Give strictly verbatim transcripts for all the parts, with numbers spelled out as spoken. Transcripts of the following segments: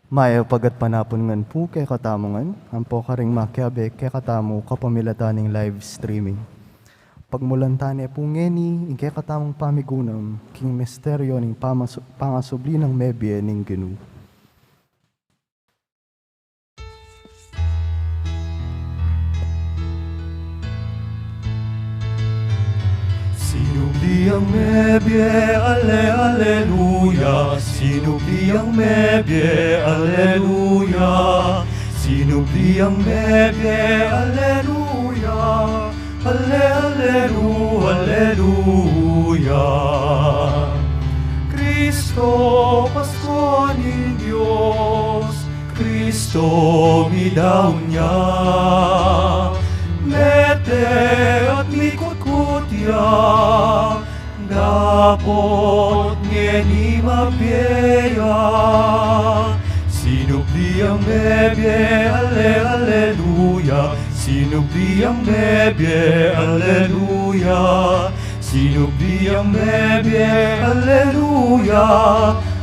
Mayap a gatpanapun ngan pu kekatamu ngan, ampo karing makiabe kekatamu kapamilatan ning live streaming. Pagmulan tane pu ngeni ing kekatamung pamigunam king misteryo ning pamasu-, pangasubli nang mebie ning Ginu. Sinubli yang mebie, ale, aleluya. Sinubli yang mebie, aleluya. Sinubli yang mebie, aleluya. Ale, alelu-, aleluya. Kristo, Paskua ning Dios, Kristo midaun ya. Mete at mikutkut ya, dapot ngeni mabie ya. Sinubli yang mebie, ale, aleluya. Sinubli yang mebie, aleluya. Sinubli yang mebie, aleluya.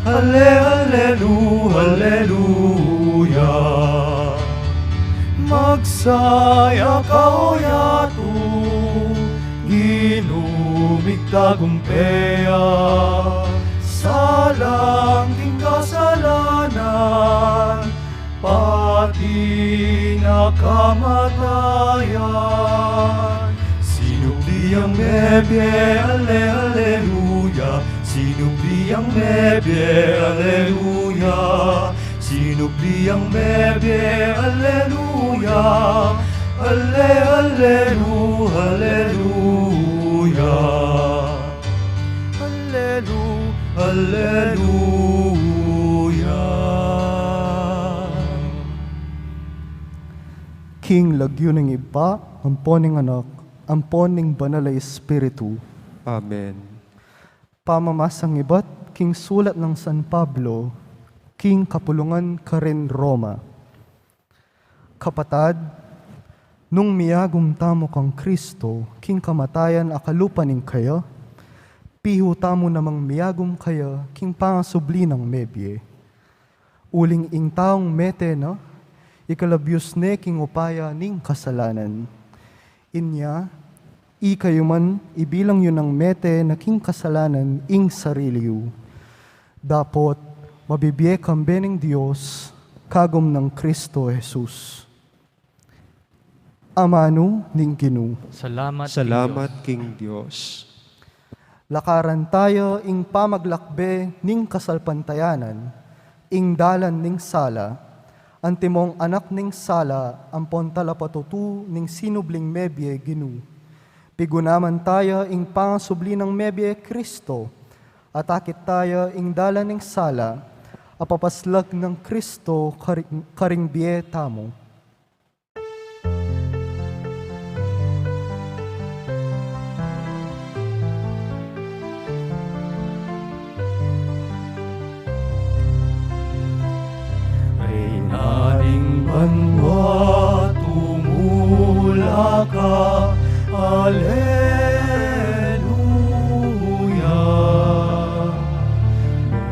Ale, alelu-, aleluya. Magsaya ka, o yatu, Ginu migtagumpe ya, salang king kasalanan, pati na kamatayan. Sinubli yang mebie, ale, aleluya. Sinubli yang mebie, aleluya. Sinubli yang mebie, aleluya. Ale, alelu-, aleluya. Alelu-, aleluya. King lagyu ning Ibpa, ampo ning Anak, ampo ning Banal a Espiritu. Amen. Pamamasang ibat king sulat nang San Pablo king kapulungan karin Roma. Kapatad, nung miyagum tamu kang Kristo king kamatayan a kalupa ning kaya, pihu tamu namang miyagum kaya king pangasubli nang mebie. Uling ing taung mete na, ikalabyus ne king upaya ning kasalanan. Inya, ikayu man ibilang yu nang mete na king kasalanan ing sarili yu, dapot mabibie kambe ning Dios kagum nang Kristo Jesus. Amanu ning Ginu. Salamat, Salamat Dios. King Dios. Lakaran taya ing pamaglakbe ning kasalpantayanan, ing dalan ning sala, antimong anak ning sala, ampon talapatutu ning sinubling mebie Ginu. Pigunaman taya ing pangasubli nang mebie Kristo, at akit taya ing dalan ning sala, a papaslag nang Kristo karing, karing bie tamu. Reyna ning banua, tumula ka, aleluya.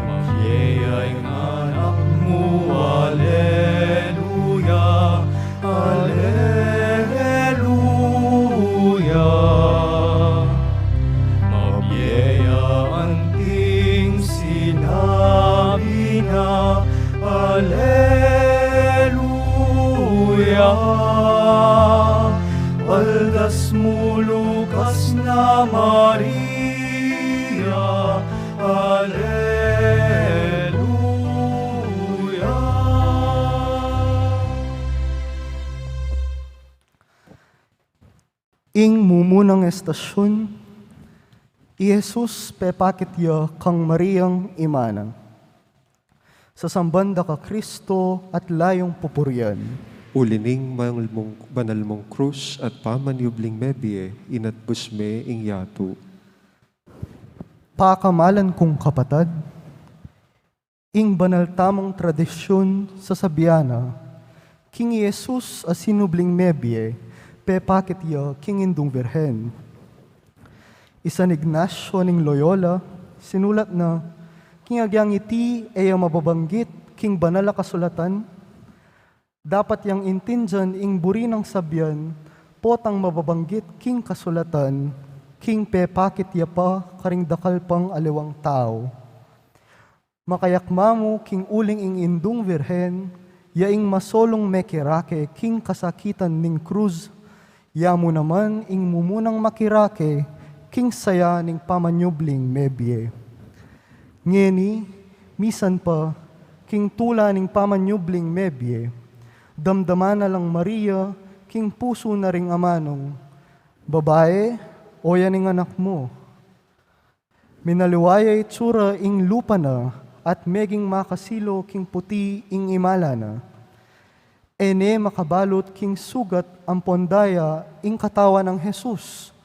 Mabie ya ing anak mu, aleluya. Aleluya. Mabie ya anting sinabi na, aleluya. Baldas mu lukas na, Maria, aleluya. Ing mumunang estasyun, i Jesus pepakit ya kang Mariang ima na. Sasamban da ka Kristo at layung pupurian. Uli ning banal mung, banal mung krus at pamanyubling mebie, inatbus me ing yatu. Pakamalan kung kapatad, ing banal tamung tradisyun sasabian na, king i Jesus a sinubling mebie, pepakit ya king Indung Birhen. I San Ignacio ning Loyola, sinulat na, king agyang iti e ya mababanggit king Banal a Kasulatan, dapat yang intindian ing buri nang sabian, potang mababanggit king kasulatan, king pepakit ya pa karing dakal pang aliwang tau. Makayakma mu king uling ing Indung Virgen, ya ing masolung mekirake king kasakitan ning krus, ya mu naman ing mumunang makirake king saya ning pamanyubling mebie. Ngeni, misan pa, king tula ning pamanyubling mebie, damdaman na lang Maria king pusu na ring amanung, "Babae, oyan ing anak mu." Minaliwa ya itsura ing lupa na, at meging makasilo king puti ing imala na. E ne makabalut king sugat ampon daya ing katawan nang Jesus.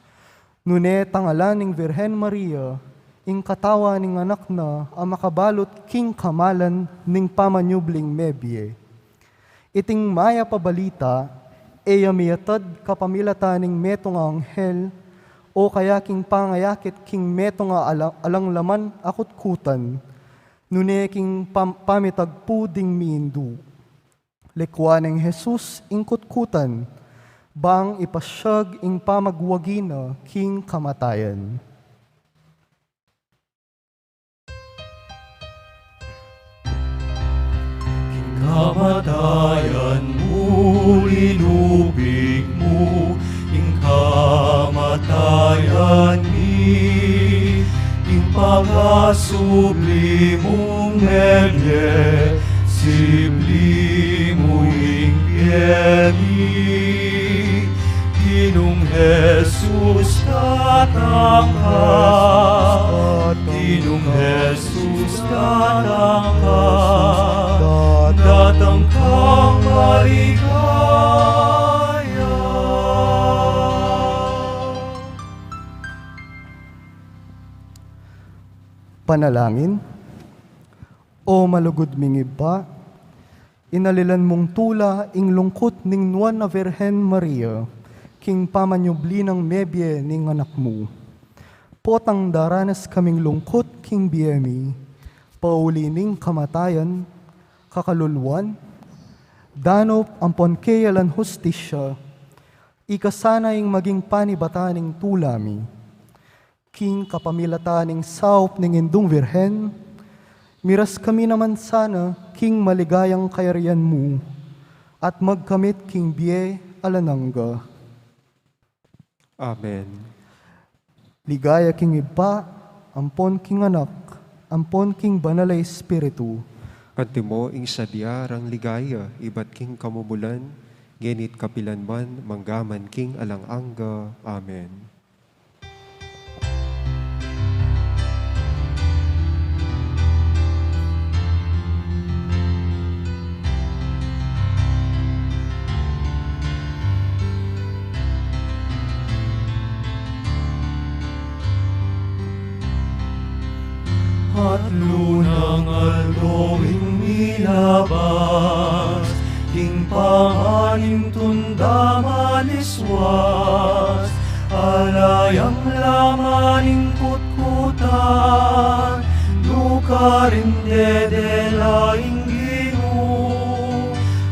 Nune tangalan ning Virgen Maria ing katawan ning anak na a makabalut king kamalan ning pamanyubling mebie. Iting mayap a balita, e ya miyatad kapamilatan ning metung a anghel, o kaya king pangayakit king metung a ala-, alang laman a kutkutan, nune king pam-, pamitagpu ding mindu. Likwan neng Jesus ing kutkutan, bang ipasiag ing pamagwagi na king kamatayan. King kamatayan mu, linupig mu ing kamatayan mi, king pangasubli mung mebie, sibli mu ing bie mi. Ginung Jesus, datang ka. Ginung Jesus, datang ka. Datang kang maligaya. Panalangin. O malugud ming Ibpa, inalilan mung tula ing lungkut ning Nuan a Virgen Maria king pamanyubli nang mebie ning anak mu. Potang daranas kaming lungkut king bie mi, pauli ning kamatayan, kakaluluan, danup ampon keyalan hustisya, ika sana ing maging panibatan ning tula mi. King kapamilatan ning saup ning Indung Virgen, miras kami naman sana king maligayang kayarian mu, at magkamit king bie alang angga. Amen. Ligaya king Ibpa, ampon king Anak, ampon king Banal a Espiritu. Antimo ing sadya rang ligaya ibat king kamumulan, ngeni't kapilan man, manggaman king alang angga. Amen. At lunang aldo ing milabas, king pamanintun da maliswas, ala yang laman ning kutkutan, nukarin dede la ing Ginu.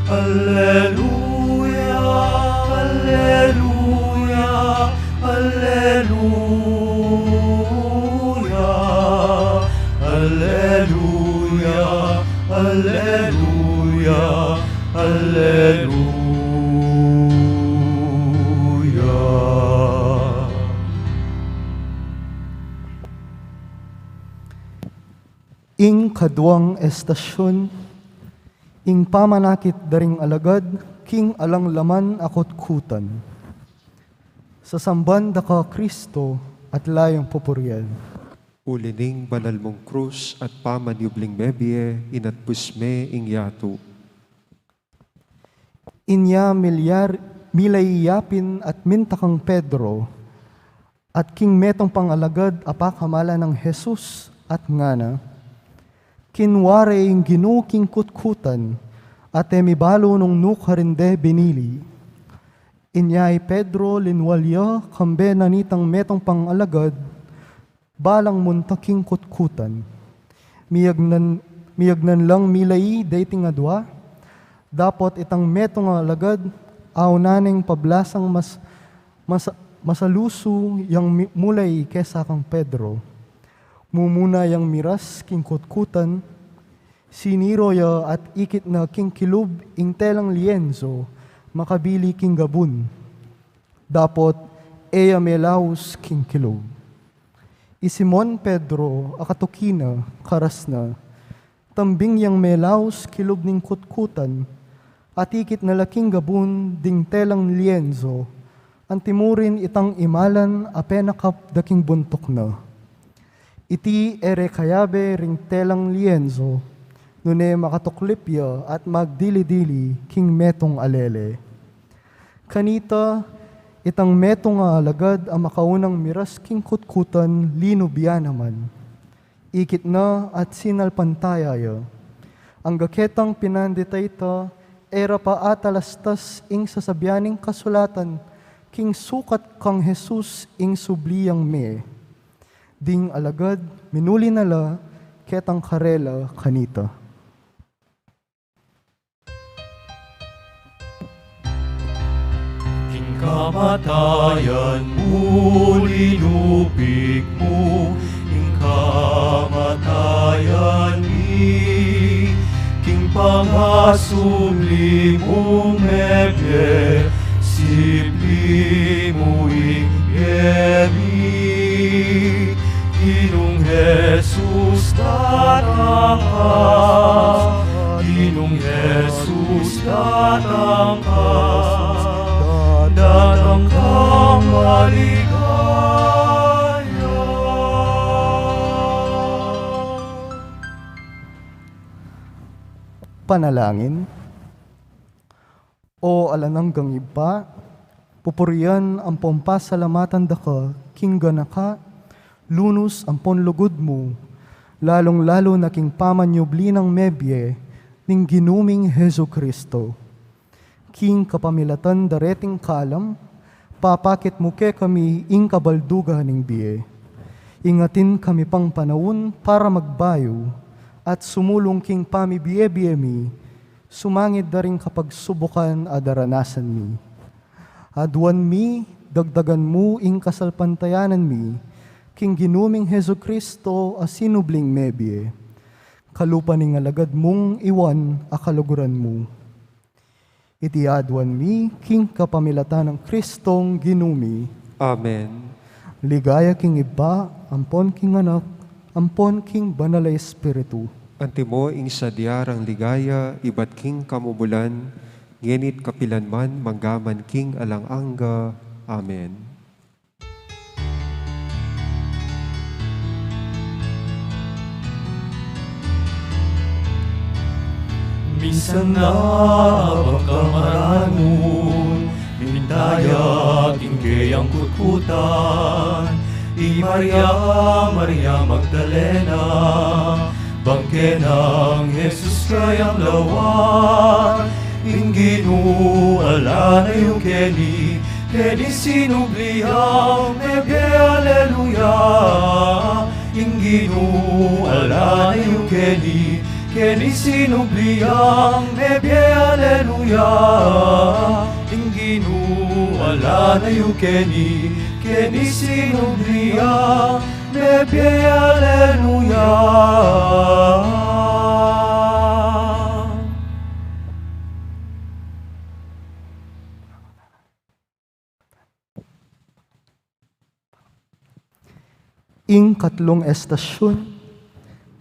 Alleluia, alleluia, alleluia, alleluia, alleluia, alleluia. Ing kaduang estasyun, ing pamanakit da ring alagad king alang laman a kutkutan. Sasamban da ka, Kristo, at layung pupurian. Uli ning banal mung krus at pamanyubling mebie, inatpus me ing yatu. Inya milyar, milayapin at minta kang Pedro, at king metung pang alagad a pakamalan nang Jesus, at ngana, kinua re ing Ginu king kutkutan, at e mibalu nung nukarin de binili. Inya i Pedro linwal ya kambe na nitang metung pang alagad, balang munta king kutkutan. Miyagnan, Miyagnan lang milai deting adua, dapot itang metung a alagad, auna neng pablasang mas-, mas-, masalusu yang mi-, mulai kesa kang Pedro. Mumuna yang miras king kutkutan, siniro ya at ikit na king kilub ing telang lienso makabili king gabun. Dapot e ya melaus king kilub. I Simon Pedro a katuki na, karas na, tambing yang melaus kilub ning kutkutan, at ikit na la king gabun ding telang lienso, antimurin itang imalan a penakap da king buntuk na. Iti e re kayabe ring telang lienso, nune makatuklip ya at magdili-dili king metung a lele. Kanita, itang metung a alagad a makaunang miras king kutkutan linub ya naman. Ikit na at sinalpantaya ya. Angga ketang pinandit a ita, e ra pa atalastas ing sasabian ning kasulatan king sukat kang Jesus ing subli yang mie. Ding alagad, minuli na la ketang karela kanita. King kamatayan mu, linupig mu ing kamatayan mi, king pangasubli mung mebie, sibli mu ing bie mi. Ginung Jesus, datang ka. Ginung Jesus, datang ka. Datang kang maligaya. Panalangin. O alang anggang Ibpa, pupurian ampon pasalamatan da ka king ganaka, lunus ampon lugud mu, lalung-lalu na king pamanyubli nang mebie ning Ginu ming Jesucristo. King kapamilatan dareting kalam, papakit mu kekami ing kabaldugan ning bie. Ingatin kami pang panaun para magbayu at sumulung king pamibie-bie mi, sumangid da ring kapagsubukan a daranasan mi. Aduan mi, dagdagan mu ing kasalpantayanan mi king Ginu ming Jesucristo a sinubling mebie, kalupa ning alagad mung iwan a kaluguran mu. Iti aduan mi king kapamilatan nang Cristong Ginu mi. Amen. Ligaya king Ibpa, ampon king Anak, ampon king Banal a Espiritu. Antimo ing sadya rang ligaya, ibat king kamumulan, ngeni't kapilan man, manggaman king alang angga. Amen. Misan na abang kamaranun, minta ya king keyang kutkutan, i Maria, Maria Magdalena, bang kenang Jesus kayang lawan, ing Ginu ala na yu keni, keni sinubli yang mebie, aleluya. Ing Ginu ala na yu keni, keni sinubli yang mebie, aleluya. Ing Ginu ala na yu keni, keni sinubli yang mebie, aleluya. Ing katlung estasyun,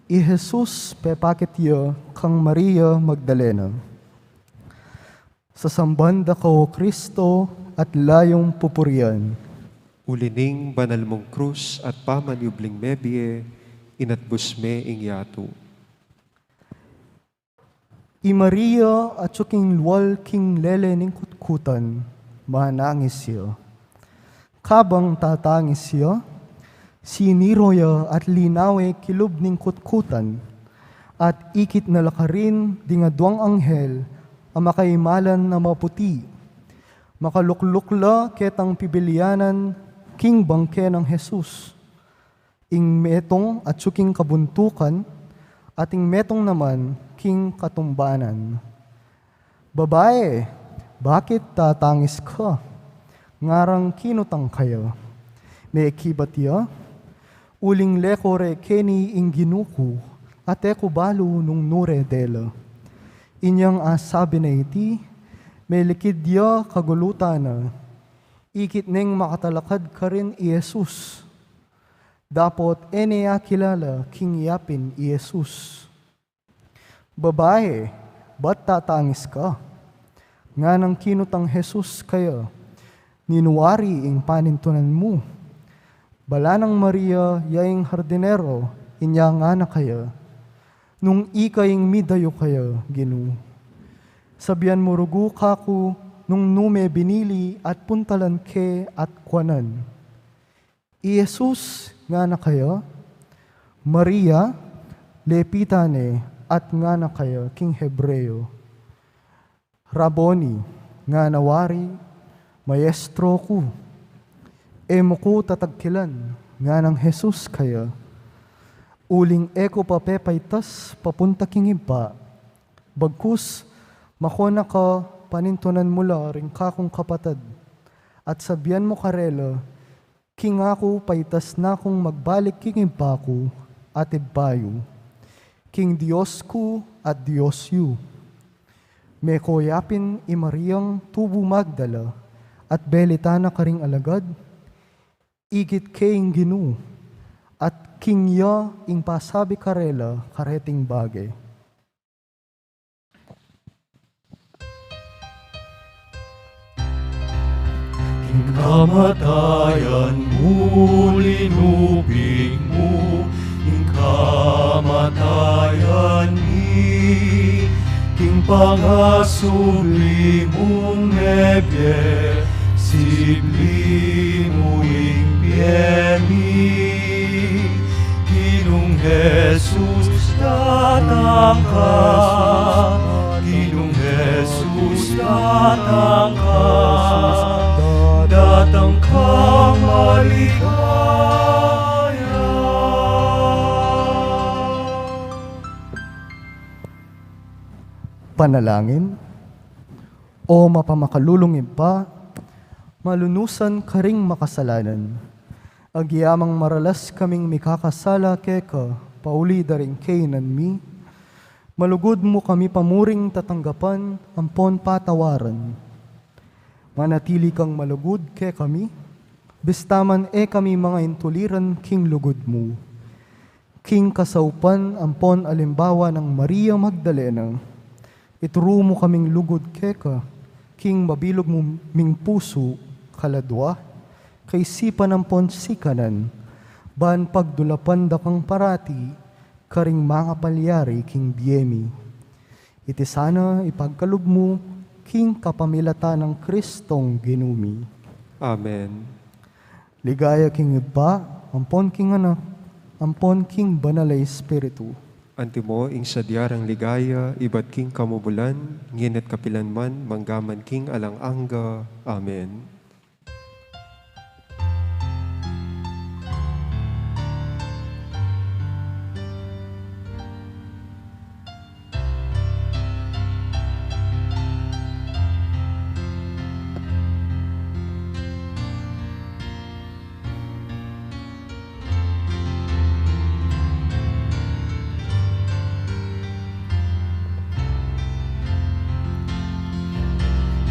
i Jesus pepakit ya kang Maria Magdalena. Sasamban da ka, O Cristo, at layung pupurian. Uli ning banal mung krus at pamanyubling mebie, inatbus me ing yatu. I Maria atyu king lual king lele ning kutkutan, manangis ya. Kabang tatangis ya, siniro ya at linawe kilub ning kutkutan, at ikit na la karin ding aduang anghel a makaimalan a maputi. Makalukluk la ketang pibilianan king bangke nang Jesus. Ing metung atyu king kabuntukan, Ating metung naman king katumbanan. "Babae, bakit tatangis ka? Ngarang kinutang kaya? Mekibat ya? Uling leko re keni ing Ginu ku, at e ku balu nung nu re dela." Inyang asabi na iti, melikid ya kagulutan na. Ikit neng makatalakad karin i Jesus. Dapot e ne akilala king yapin i Jesus. "Babae, ba't tatangis ka?" Nganang kinutang Jesus kaya, "Ninu wari ing panintunan mu?" Bala nang Maria, ya ing hardinero, inya ngana kaya, "Nung ika ing midayu kaya, Ginu, sabian mu rugu kaku nung nu me binili at puntalan ke at kuanan." I Jesus ngana kaya, "Maria." Lepitan ne at ngana kaya king Hebreo, "Raboni," ngana wari, "Maestro ku." "E mu ku tatagkilan," nganang Jesus kaya, "uling e ku pa pepaitas papunta king Ibpa. Bagkus, makona ka panintunan mu la ring kakung kapatad, at sabian mu karela, king aku paitas na kung magbalik king Ibpa ku at Ibpa yu, king Dios ku at Dios yu." Meko yapin i Mariang tubu Magdala at belitan na karing alagad, "Ikit ke ing Ginu, at king ya ing pasabi karela kareting bage." King kamatayan mu linupig mu, king kamatayan mi, king pangasubli mung mebie, sibli mu ing bie mi. Ginung Jesus, datang ka. Ginung Jesus, datang ka. Datang ka maligaya. Panalangin. O mapamakalulung Ibpa, malunusan karing makasalanan. Agyamang maralas kaming mikakasala keka pauli da ring kainan mi, malugud mu kami pamuring tatanggapan ampon patawaran. Manatili kang malugud kekami, bista man e kami mangaintuliran king lugud mu. King kasaupan ampon alimbawa nang Maria Magdalena, ituru mu kaming lugud keka, king mabilug mu ming pusu, kaladua, kaisipan ampon sikanan, ban pagdulapan da kang parati, karing mangapalyari king bie mi. Iti sana ipagkalub mu, king kapamilatan nang Kristong Ginu mi. Amen. Ligaya king Ibpa, ampon king Anak, ampon king Banal a Espiritu. Antimo ing sadya rang ligaya, ibat king kamubulan, ngeni at kapilan man, manggaman king alang angga. Amen.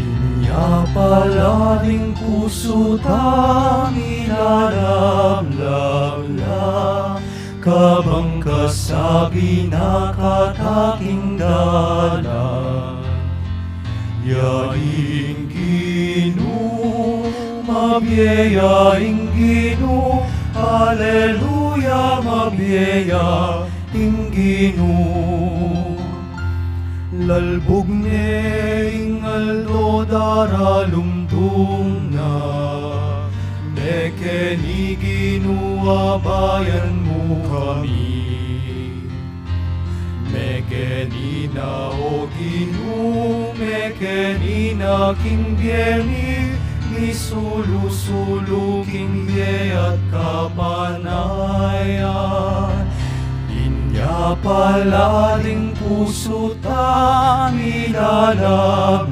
Inya pala ding pusu tang ilalablab la, kabang kasabi na kata king dalan. Ya ing Ginu, mabie ya ing Ginu, aleluya, mabie ya ing Ginu. Lalbug ne ing aldo, daralumdum na, mekeni Ginu, abayan mu kami. Mekeni na, o Ginu, mekeni na king bie mi, misulu-sulu king bie at kapanayan. Inya Mapalad ing pusu tang minalablab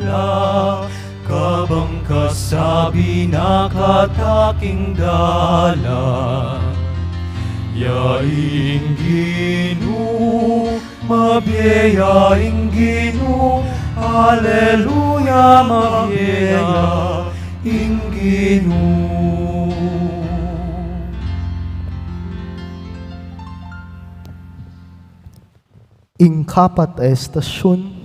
la, kabang kasabi na kata king dalan. Ya ing Ginu, mabie ya ing Ginu, aleluya, mabie ya ing Ginu. Ing kapat a estasyun,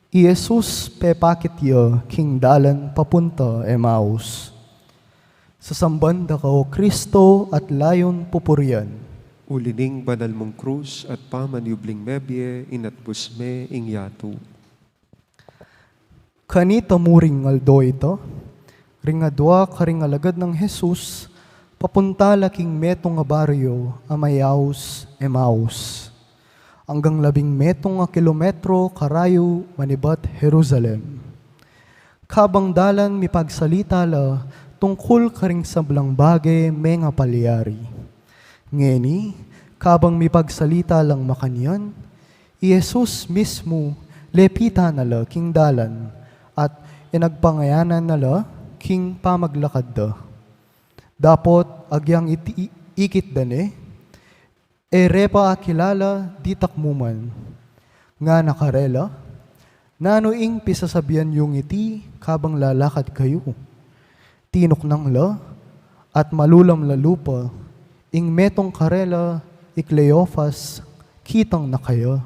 i Jesus pepakit ya king dalan papunta Emaus. Sasamban da ka, O Kristo, at layun pupurian. Uli ning banal mung krus at pamanyubling mebie, inatbus me ing yatu. Kanita muring aldo ita, ring adua karing alagad nang Jesus, papunta la king metung a baryo a mayaus Emaus, anggang labing metung a kilometro karayu manibat Jerusalem. Kabang dalan, mipagsalita la tungkul karing sablang bage mengapalyari. Ngeni, kabang mipagsalita lang makanyan, i Jesus mismu lepitan na la king dalan, at inagpangayanan na la king pamaglakad da. Dapot agyang iti-, ikit da ne, e re pa akilala ditak mu man. Ngana karela, "Nanu ing pisasabian yung iti kabang lalakad kayu?" Tinuknang la, at malulam la lupa, ing metung karela, i Cleofas, kitang na kaya.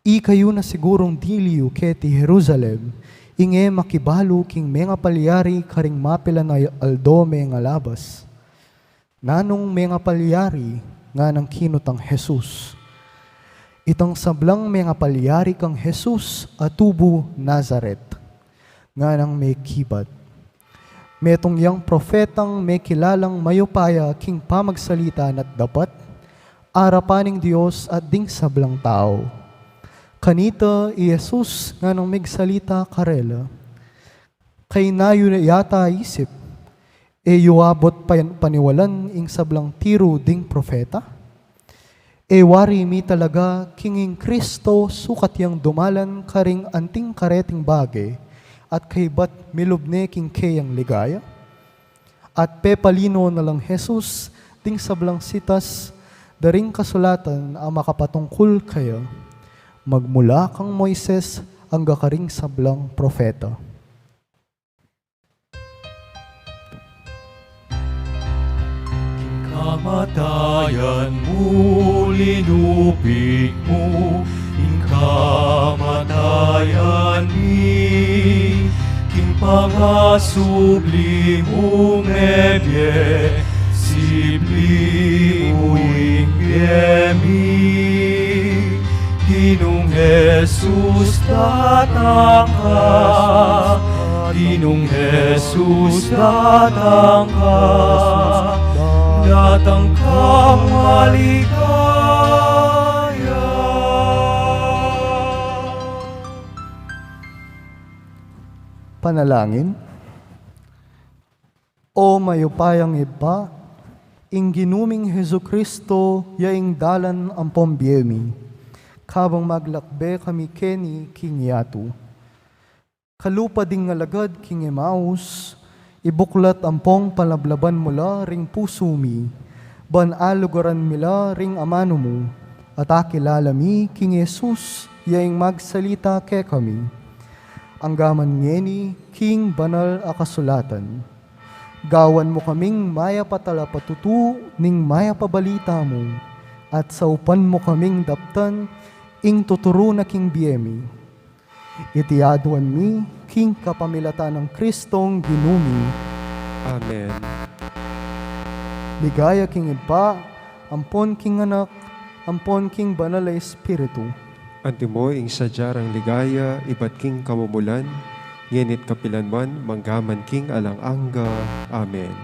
Ikayu na sigurung dili yu keti Jerusalem, ing e makibalu king mengapalyari karing mapilan a aldo mengalabas. Nanung mengapalyari? Nganang kinutang Jesus. Itang sablang mengapalyari kang Jesus a tubu Nazaret, nganang mekibat. Metung yang propetang mekilalang mayupaya king pamagsalita na't dapat arapan ning Dios at ding sablang tau. Kanita i Jesus nganang megsalita karela, "Kayna yu yata isip, e yu abot pan-, paniwalan ing sablang tiru ding propeta? E wari mi talaga king ing Kristo sukat yang dumalan karing anting kareting bage, at kaybat milub ne king keyang ligaya?" At pepalino na lang Jesus ding sablang sitas da ring kasulatan a makapatungkul kaya, magmula kang Moises angga karing sablang propeta. Ing kamatayan mu, linupig mu ing kamatayan mi, king pangasubli mung mebie, sibli mu ing bie mi. Ginung Jesus, datang ka. Ginung Jesus, datang ka. Datang kang maligaya. Panalangin. O mayupayang Ibpa, ing Ginu ming Jesucristo ya ing dalan ampong bie mi, kabang maglakbe kami keni king yatu. Kalupa ding alagad king Emaus, ibuklat ampong palablaban mu la ring pusu mi, ban alugaran mi la ring amanu mu, at akilala mi king Jesus ya ing magsalita kekami. Anggaman ngeni king banal a kasulatan. Gawan mu kaming mayap a talapatutu ning mayap a balita mu, at saupan mu kaming daptan ing tuturu na king bie mi. Iti aduan mi king kapamilatan nang Kristong Ginu mi. Amen. Ligaya king Ibpa, ampon king Anak, ampon king Banal a Espiritu. Antimo ing sadya rang ligaya ibat king kamumulan, ngeni't kapilan man, manggaman king alang angga. Amen.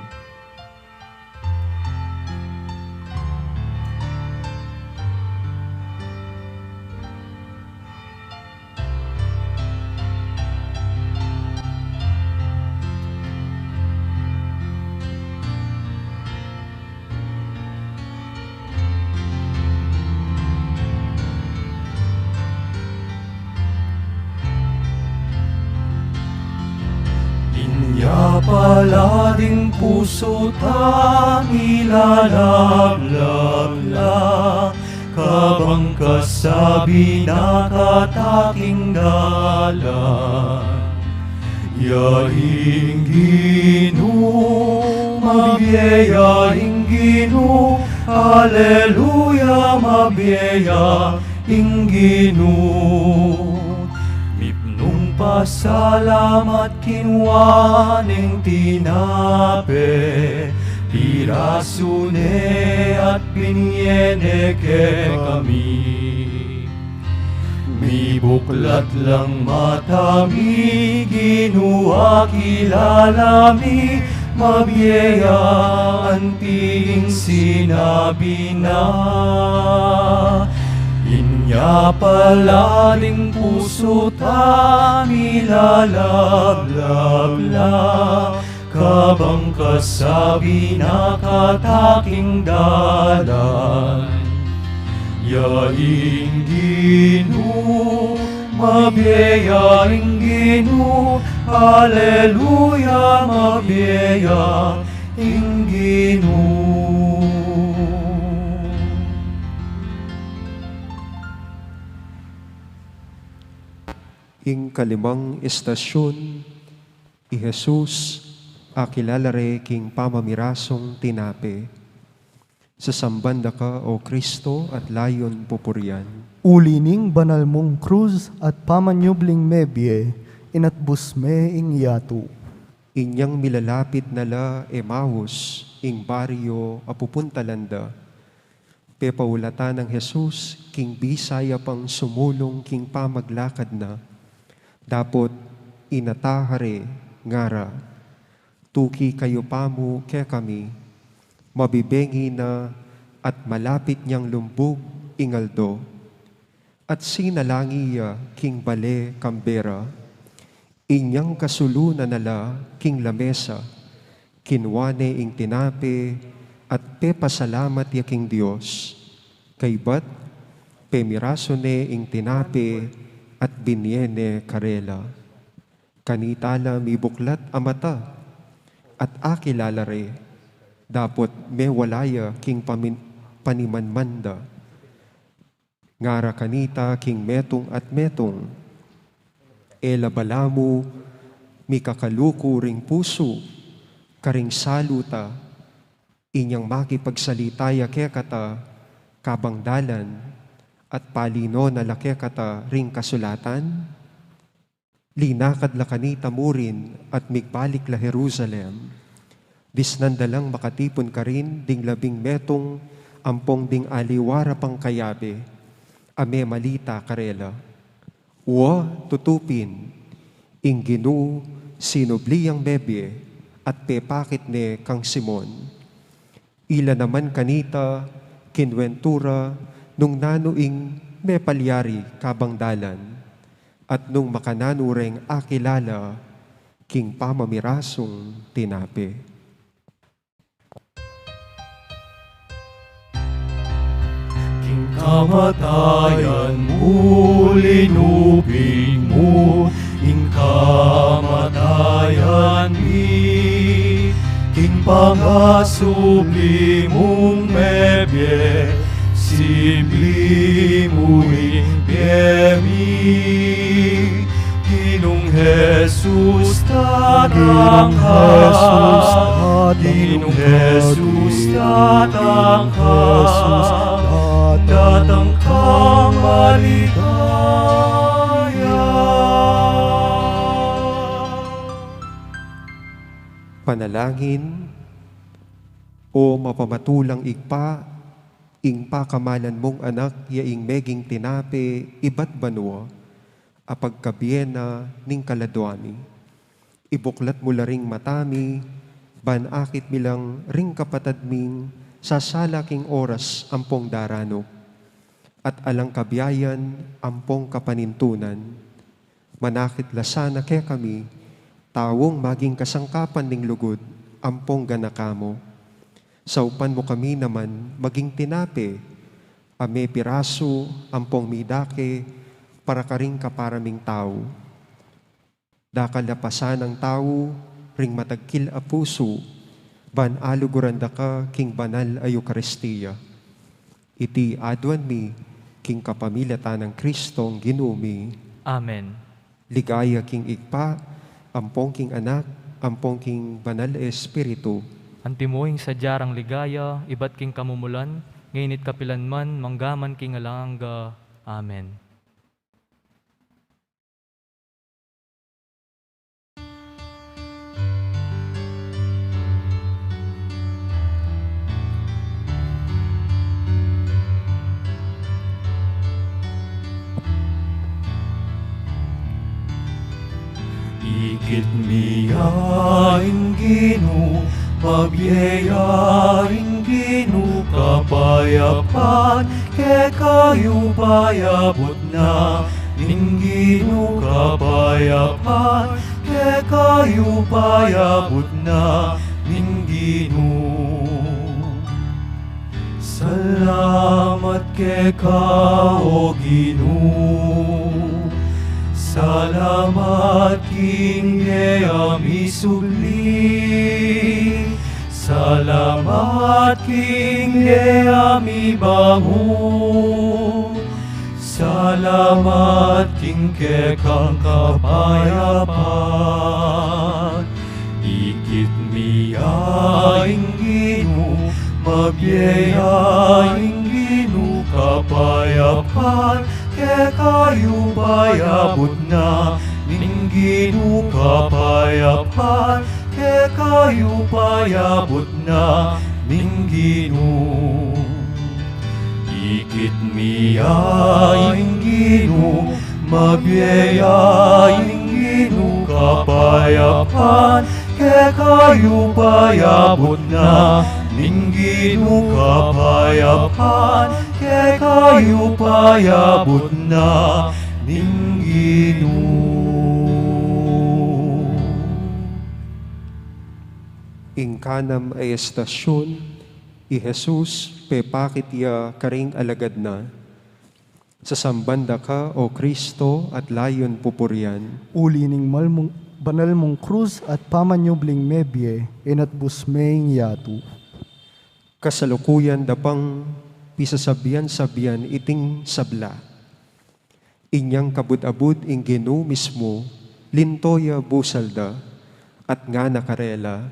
Ala ding pusu ta milalablab la, kabang kasabi na kata king dalan. Ya ing Ginu, mabie ya ing Ginu, aleluya, mabie ya ing Ginu. Mipnung pasalamat kinua neng tinape, pirasu ne at binie ne kekami. Mibuklat lang mata mi, Ginu, akilala mi, mabie ya anti ing sinabi na. Inya pala ding pusu ta milalablab la, kabang kasabi na kata king dalan. Ya ing Ginu, mabie ya ing Ginu, aleluya, mabie ya ing Ginu. Ing kalimang estasyun, i Jesus, akilala re king pamamirasung tinape. Sasamban da ka, O Kristo, at layun pupurian. Uli ning banal mung krus at pamanyubling mebie, inatbus me ing yatu. Inyang milalapit na la Emaus, ing baryu a pupuntalan da, pepaulatan nang Jesus king bisa ya pang sumulung king pamaglakad na. Dapot inataha re, ngara, "Tuki kayu pamu kekami, mabibengi na at malapit nyang lumbug ing aldo." At sinalangi ya king bale kambe ra, inyang kasulu na na la king lamesa, kinua ne ing tinape at pepasalamat ya king Dios. Kaybat, pemirasu ne ing tinape at binie ne karela. Kanita la mibuklat a mata at akilala re, dapot mewala ya king pamin-, panimanman da. Ngara kanita king metung at metung, "E la balamu mikakaluku ring pusu karing salu ta, inyang makipagsalita ya kekata kabang dalan at palino na la kekata ring kasulatan?" Linakad la kanita murin at migbalik la Jerusalem. Disnan da lang makatipun karin ding labing metung ampong ding aliwa ra pang kayabe, a memalita karela. Wa tutu pin, ing Ginu sinubli yang mebie at pepakit ne kang Simon. Ila naman kanita kinuwentu ra nung nanu ing mepalyari kabang dalan, at nung makananu reng akilala king pamamirasung tinape. King kamatayan mu linupig mu ing kamatayan mi, king pangasubli mung mebie, sibli mu ing bie mi. Ginung Jesus, datang ka. Ginung Jesus, datang ka. Datang ka, maligaya. Panalangin. O mapamatulang Ibpa, ing pakamalan mung Anak ya ing meging tinape ibat banua, a pagkabie na ning kaladua mi. Ibuklat mu la ring mata mi, ban akit mi lang ring kapatad ming sasala king oras ampong daranup, at alang kabiayan ampong kapanintunan. Manakit la sana kekami, taung maging kasangkapan ning lugud ampong ganaka mu. Saupan mu kami naman maging tinape, a mepirasu ampong midake para karing kapara ming tau. Dakal a pasan nang tau, ring matagkil a pusu, ban aluguran da ka king banal a Eukaristia. Iti aduan mi king kapamilatan nang Kristong Ginu mi. Amen. Ligaya king Ibpa, ampon king Anak, ampon king Banal a Espiritu. Antimo ing sadya rang ligaya, ibat king kamumulan, ngeni at kapilan man, mangga man king alang angga. Amen. Ikit mi ya ing Ginu, mabie ya ing Ginu, kapayapan kekayu payabut na. Ning Ginu kapayapan kekayu payabut na. Ning Ginu. Salamat keka, o Ginu. Salamat king e ami subli. Salamat king e ami bangun. Salamat king kekang kapayapan. Ikit mi ya ing Ginu, mabie ya ing Ginu, kapayapan kekayu payabut na. Ning Ginu kapayapan kekayu payabut na. Ning Ginu. Ikit mi ya ing Ginu, mabie ya ing Ginu, kapayapan kekayu payabut na. Ning Ginu kapayapan kekayu payabut na. Ning Ginu. Ing kanam a estasyun, i Jesus pepakit ya karing alagad na. Sasamban da ka, O Kristo, at layun pupurian. Uli ning mal mung, banal mung krus at pamanyubling mebie, inatbus me ing yatu. Kasalukuyan da pang pisasabian-sabian iting sabla. Inyang kabud-abud ing Ginu mismu, linto ya busal da, at ngana karela,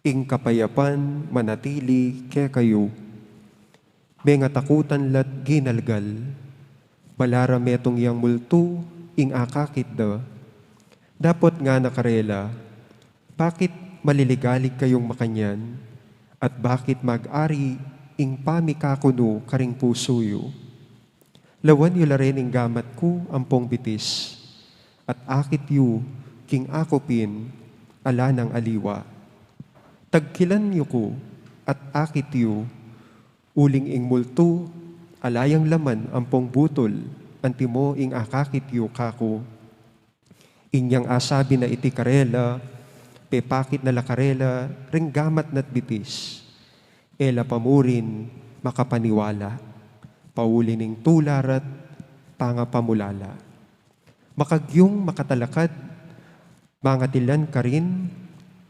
ing kapayapan manatili kekayu. Mengatakutan la't ginalgal, balaram metung yang multu ing akakit da. Dapot ngana karela, bakit maliligalig kayung makanyan, at bakit mag-ari ing pamikakunu karing pusu yu? Lawan yu la rin ing gamat ku ampong bitis, at akit yu king akupin a lanang aliwa. Tagkilan yu ku, at akit yu, uling ing multu ala yang laman ampong butul, antimo ing akakit yu kaku. Inyang asabi na iti karela, pepakit na la karela ring gamat na't bitis. E la pa murin makapaniwala, pauli ning tula ra't pangapamulala. Makagyung makatalakad, mangatilan karin,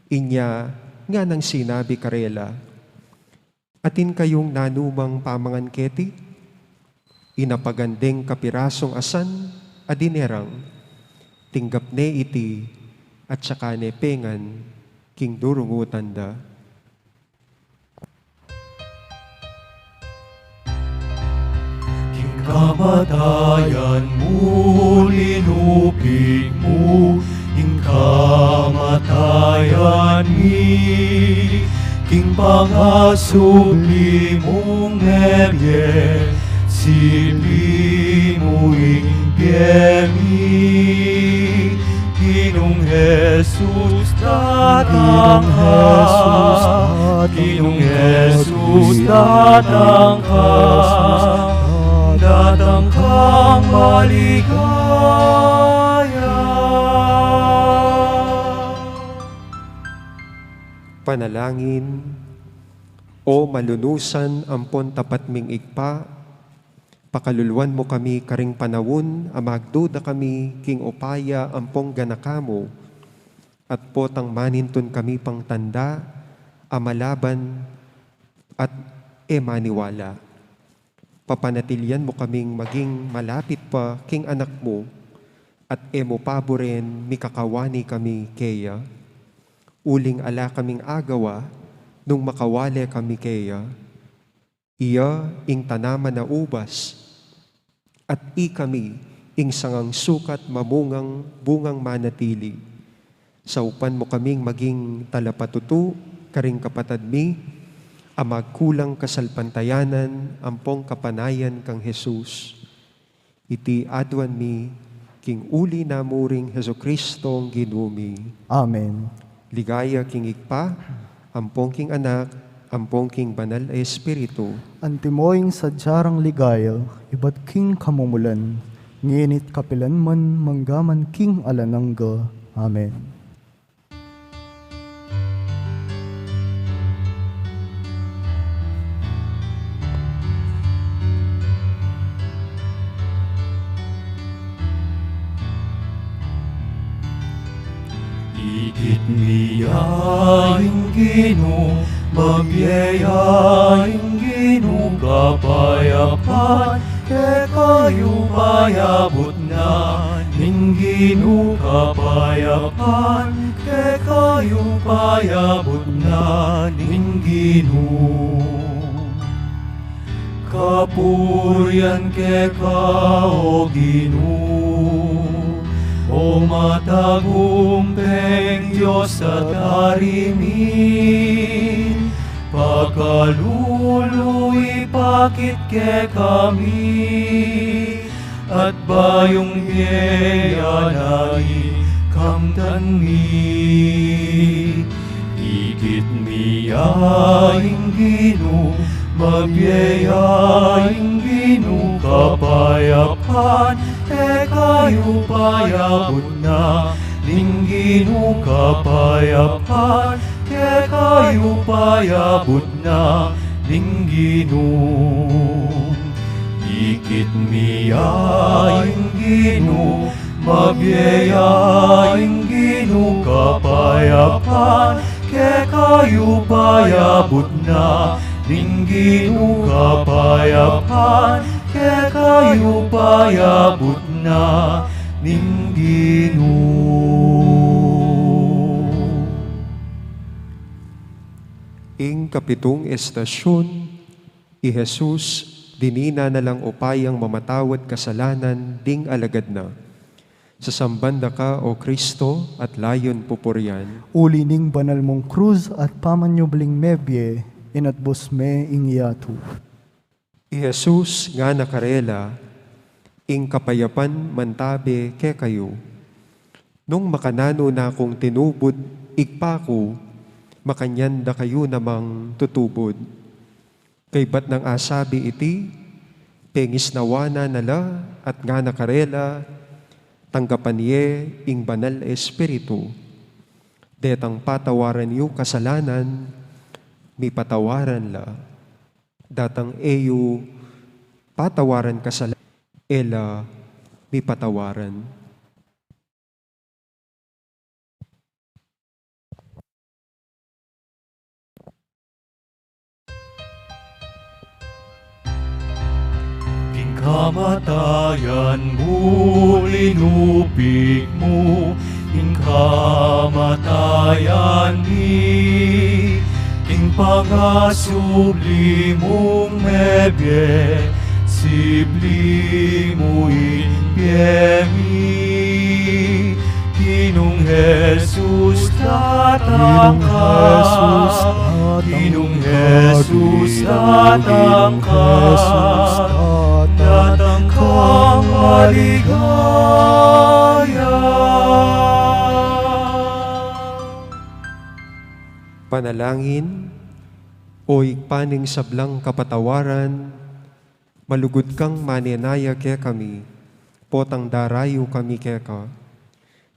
inya nganang sinabi karela, atin kayung nanumang pamangan keti? Inapagan deng kapirasung asan a dinerang, tinggap ne iti, at saka ne pengan king durungutan da. King kamatayan mu, linupig mu ing kamatayan mi, king pangasubli mung mebie, sibli mu ing bie mi. Ginung Jesus, datang ka. Ginung Jesus, datang ka. Datang kang maligaya. Panalangin. O malunusan ampon tapat ming Ibpa, pakaluluan mu kami karing panaun a magduda kami king upaya ampong ganaka mu, at potang manintun kami pang tanda a malaban at e maniwala. Papanatilian mu kaming maging malapit pa king Anak mu, at e mu paburen mikakawani kami keya. Uling ala kaming agawa nung makawale kami keya. Iya ing tanaman a ubas, at ikami ing sangang sukat mamungang bungang manatili. Saupan mu kaming maging talapatutu karing kapatad mi a magkulang kasalpantayanan ampong kapanayan kang Jesus. Iti aduan mi king uli na mu ring Jesucristong Ginu mi. Amen. Ligaya king Ibpa, ampong king Anak, ampong king Banal a Espiritu. Antimo ing sadya rang ligaya, ibat king kamumulan, ngeni't kapilan man, manggaman king alang angga. Amen. Ikit mi ya ing Ginu, mabie ya ing Ginu, kapayapan kekayu payabut na ning Ginu, kapayapan kekayu payabut na ning Ginu. Kapurian keka, O Ginu, O matagumpeng Dios at Ari mi, pakalulu ipakit kekami, at bayung bie ya na ing kamtan mi. Ikit mi ya ing Ginu, mabie ya ing Ginu, kapayapan kekayu payabut na ning Ginu, kapayapan kekayu payabut na ning Ginu. Ikit mi ya ing Ginu, mabie ya ing Ginu, kapayapan kekayu payabut na ning Ginu, kapayapan kekayu payabut na ning Ginu. Ing kapitung estasyun, i Jesus, dinina na lang upayang mamatawad kasalanan ding alagad na. Sasamban da ka, O Kristo, at layun pupurian. Uli ning banal mung krus at pamanyubling mebie, inatbus me ing yatu. I Jesus ngana karela, ing kapayapan mantabe kekayu. Nung makananu na kung tinubud Ibpa ku, makanyan da kayu namang tutubud. Kaybat nang asabi iti, pengisnawan na la at ngana karela, tanggapan ye ing Banal a Espiritu. Detang patawaran yu kasalanan, mipatawaran la. Datang e yu patawaran kasalanan, e la mipatawaran. King kamatayan mu linupig mu, king kamatayan mi, king pangasubli mung mebie, sibli mu ing bie mi. Ginung Jesus, datang ka. Ginung Jesus, datang ka. Ginung Jesus, datang ka. Datang ka maligaya. Panalangin. O Ibpa ning sablang kapatawaran, malugud kang manenaya kekami, potang darayu kami keka.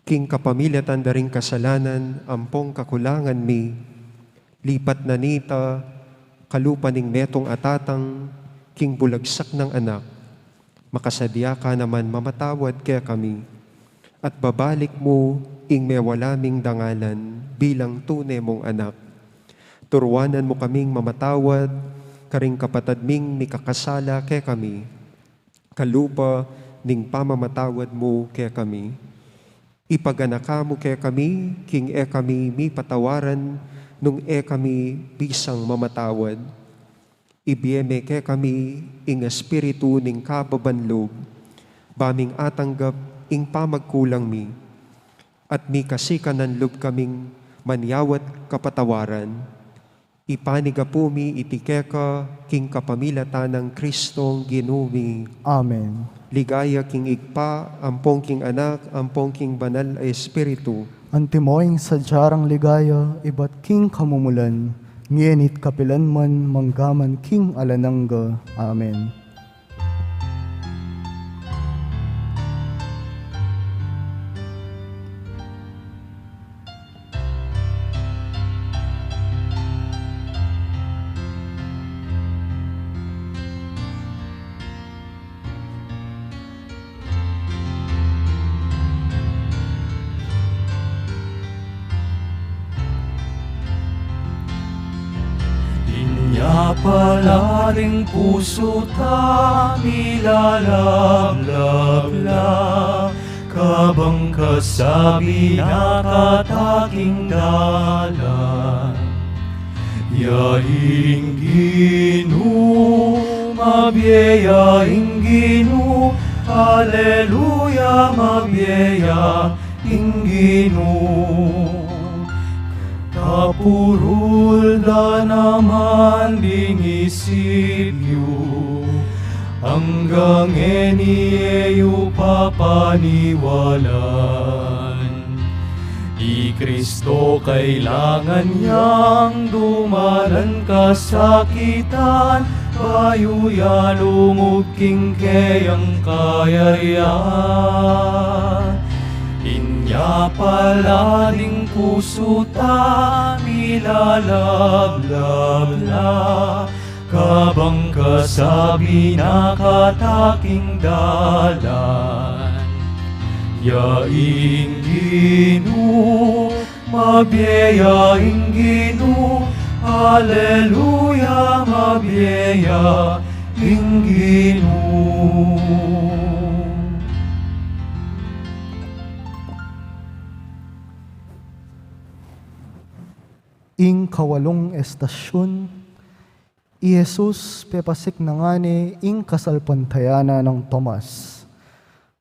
King kapamilatan da ring kasalanan ampong kakulangan mi, lipat na nita kalupa ning metung a tatang king bulagsak nang anak, makasadya ka naman mamatawad kekami, at babalik mu ing mewala ming dangalan bilang tune mung anak. Turuanan mu kaming mamatawad karing kapatad ming mikakasala kekami, kalupa ning pamamatawad mu kekami. Ipaganaka mu kekami king e kami mipatawaran nung e kami bisang mamatawad. Ibie me kekami ing espiritu ning kababan lub, ba ming atanggap ing pamagkulang mi, at mikasi ka nang lub kaming manyawad kapatawaran. Ipanigapu mi iti keka king kapamilatan nang Kristong Ginu mi. Amen. Ligaya king Ibpa, ampong king Anak, ampong king Banal a Espiritu. Antimo ing sadya rang ligaya ibat king kamumulan, ngeni't kapilan man, manggaman king alang angga. Amen. Inya pala ding pusu ta milalablab la, kabang kasabi na kataking dalan. Ya ing Ginu, mabie ya ing Ginu, aleluya, mabie ya ing Ginu. Kapurul da naman ding isip yu, anggang e yu papaniwalan. I Kristo kailangan yang dumalan kasakitan, bayu ya lungub king keyang kayarian. Inya pala ding pusu ta milalablab la, kabang kasabi na kataking dalan. Ya ing Ginu, mabie ya ing Ginu, aleluya, mabie ya ing Ginu. Ing kawalung estasyun, i Jesus pepasik na ngane ing kasalpantayanan nang Tomas.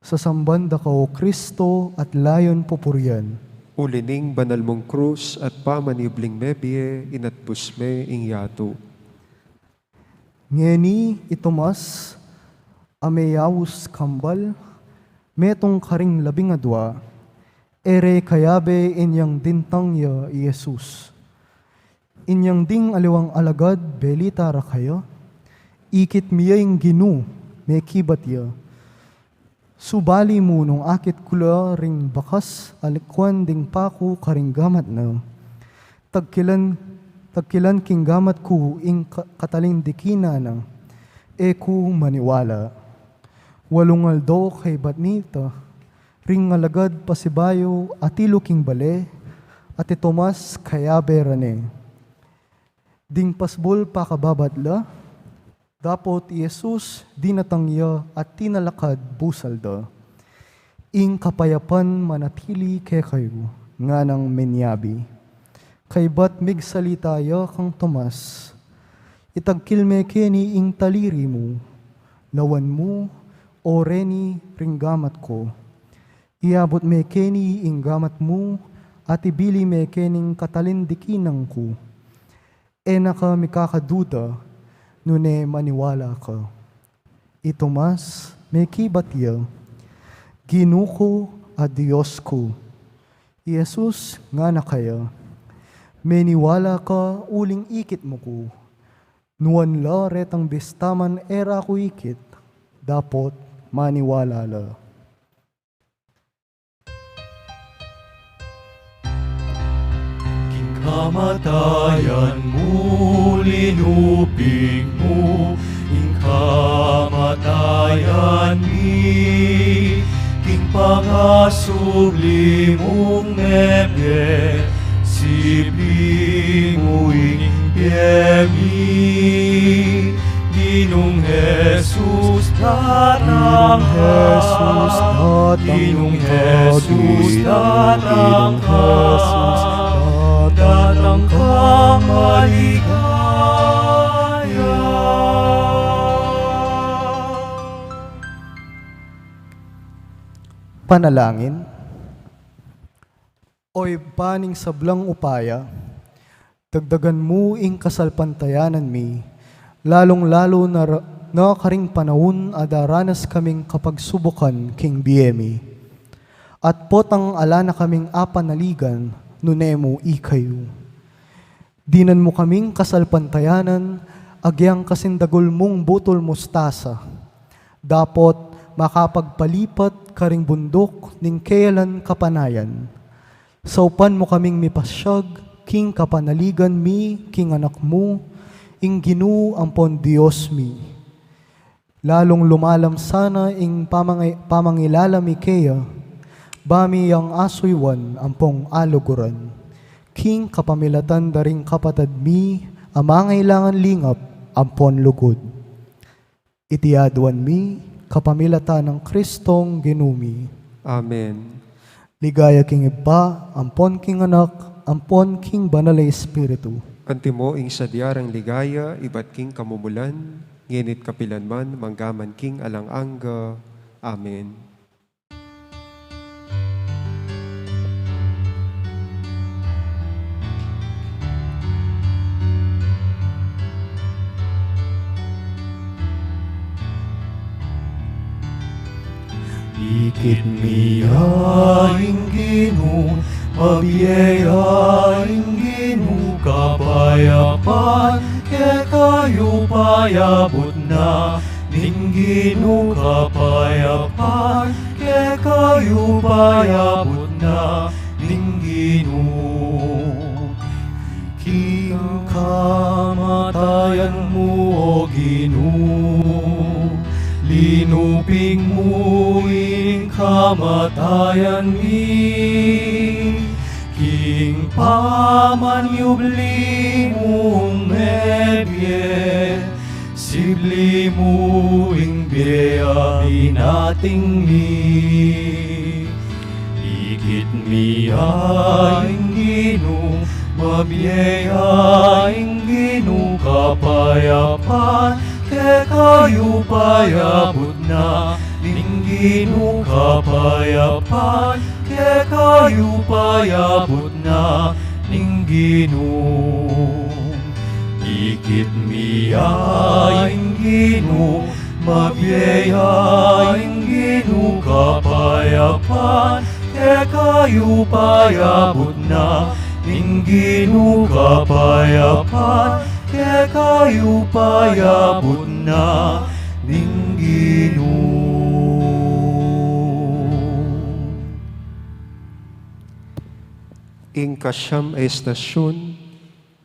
Sasamban da ka, O Kristo, at layun pupurian. Uli ning banal mung krus at pamanyubling mebie, inatbus me ing yatu. Ngeni i Tomas, a meyaus kambal, metung karing labing adua, e re kayabe inyang dintang ya i Jesus. Inyang ding aliwang alagad belita ra kaya, ikit mi ya ing Ginu, mekibat ya. Subali mu nung akit ku la ring bakas a likuan ding paku karing gamat na, tagkilan, tagkilan king gamat ku ing ka-, katalindikinan na, e ku maniwala. Walung aldo kaybat nita, ring alagad pasibayu atilu king bale, at i Tomas kayabe ra ne. Ding pasbul pakababat la, dapot i Jesus dinatang ya at tinalakad busal da. Ing kapayapan manatili kekayu, nganang menyabi. Kaybat migsalita ya kang Tomas, itagkil me keni ing taliri mu, lawan mu, o reni ring gamat ku. Iabut me keni ing gamat mu, at ibili me kening katalindikinan ku. E na ka mikakaduda, nune maniwala ka. I Tomas, mekibat ya, Ginu ku at Dios ku. I Jesus ngana kaya, meniwala ka uling ikit mu ku. Nuan la retang bista man e ra ku ikit, dapot maniwala la. King kamatayan mu linupig mu ing kamatayan mi, king Pangasubli mung mebie, sibli mu ing bie mi. Ginung Jesus, datang ka. Ginung Jesus, datang ka. Datang ka, maligaya. Panalangin. O Ibpa ning sablang upaya, dagdagan mu ing kasalpantayanan mi, lalung-lalu na ra-, na karing panaun a daranas kaming kapagsubukan king bie mi. At potang ala na kaming apanaligan, nune mu ikayu. Dinan mu kaming kasalpantayanan, agyang kasindagul mung butul mustasa. Dapot makapagpalipat karing bunduk ning keyalan kapanayan. Saupan mu kaming mipasyag king kapanaligan mi king Anak mu, ing Ginu ampon Dios mi. Lalung lumalam sana ing pamangi-, pamangilala mi keya, ba mi yang asuyuan ampong aluguran. King kapamilatan da ring kapatad mi a mangailangan lingap ampon lugud. Iti aduan mi kapamilatan nang Kristong Ginu mi. Amen. Ligaya king Ibpa, ampon king Anak, ampon king Banal a Espiritu. Antimo ing sadya rang ligaya, ibat king kamumulan, ngeni't kapilan man, manggaman king alang angga. Amen. Ikit mi ya ing Ginu, mabie ya ing Ginu, kapayapan kekayu payabut na ning Ginu, kapayapan kekayu payabut na ning Ginu. King kamatayan mu, O Ginu, linuping mu ing kamatayan mi. King pamanyubli mung mebie, sibli mu ing bie a binating mi. Ikit mi ya ing Ginu, mabie ya ing Ginu, kapayapan kekayu payabut na ning Ginu, kapayapan kekayu payabut na ning Ginu. Ikit mi ya ing Ginu, mabie ya ing Ginu, kapayapan kekayu payabut na ning Ginu, kapayapan kekayu payabut na ning Ginu. Ing kasyam a estasyun,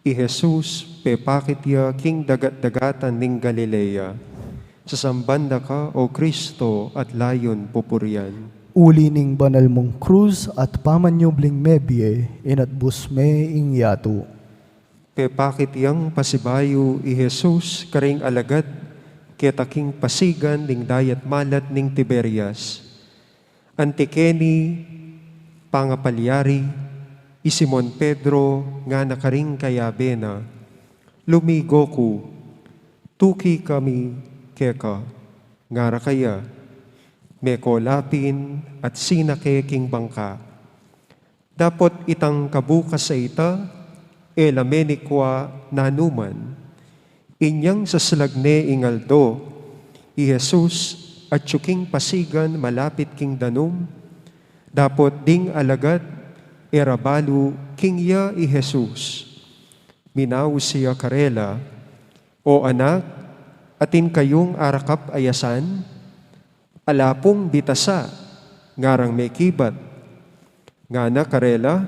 i Jesus pepakit ya king dagat-dagatan ning Galilea. Sasamban da ka, O Kristo, at layun pupurian. Uli ning banal mung krus at pamanyubling mebie, inatbus me ing yatu. Pepakit yang pasibayu i Jesus karing alagad keta king pasigan ning dayat malat ning Tiberias. Anti keni pangapalyari, i Simon Pedro ngana karing kayabe na, "Lumigo ku, tuki kami keka," ngara kaya. Meko la pin at sinake king bangka. Dapot itang kabukas a ita, e la menikwa nanuman. Inyang saslag ne ing aldo, i Jesus atyu king pasigan malapit king danum. Dapot ding alagad e ra balu king ya i Jesus. Minaus ya karela, "O anak, atin kayung arakap a yasan? Ala pung bitasa ngarang mekibat." Ngana karela,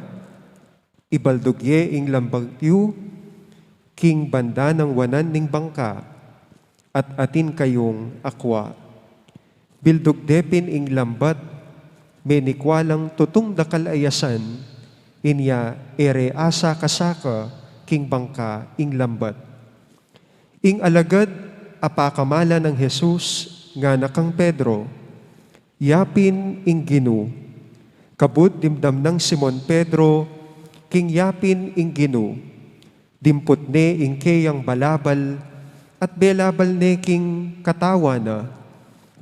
"Ibaldug ye ing lambat yu king banda nang wanan ning bangka, at atin kayung akwa." Bildug de pin ing lambat, Menikwa lang tutung dakal a asan, inya e re asakasaka king bangka ing lambat. Ing alagad a pakamala nang Jesus ngana kang Pedro, "Yapin ing Ginu." Kabud dimdam nang Simon Pedro king yapin ing Ginu, dimput ne ing keyang balabal at belabal ne king katawan na,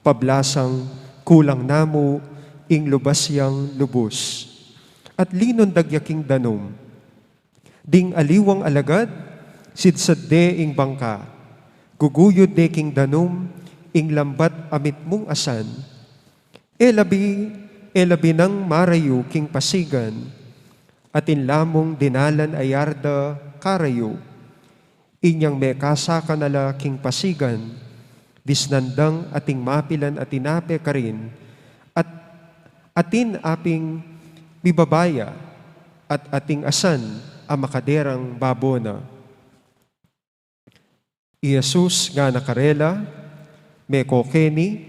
pablasang kulang na mu ing lubas yang lubus. At linundag ya king danum. Ding aliwang alagad, sidsad ne ing bangka, guguyud ne king danum ing lambat a mitmung asan. E labi, e labi nang marayu king pasigan, atin la mung dinalan a yarda karayu. Inyang mekasaka na la king pasigan, disnan dang ating mapilan a tinape karin, at atin aping mibabaya, at ating asan a makaderang babo na. I Jesus ngana karela, "Meko keni,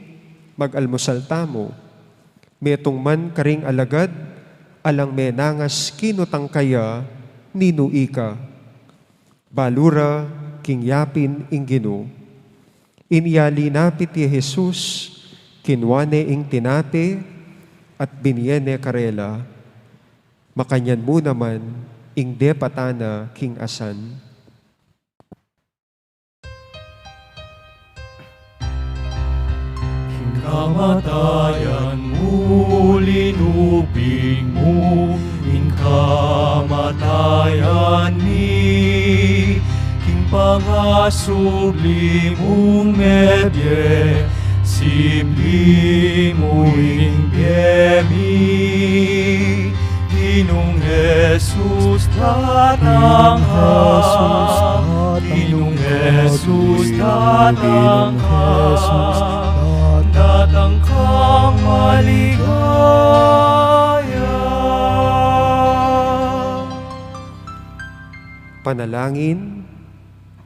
mag-almusal tamu." Metung man karing alagad, alang menangas kinutang kaya, "Ninu ika?" Balu ra king yapin ing Ginu. Inya linapit ya i Jesus, kinua ne ing tinape, at binie ne karela. Makanyan mu naman ing depatan na king asan. King kamatayan mu linuping mu, ing kamatayan mi, king pangasubli mung mebie, sibli mu ing bie mi. Ginung Jesus, datang ka. Ginung Jesus, datang ka. Datang kang maligaya. Panalangin.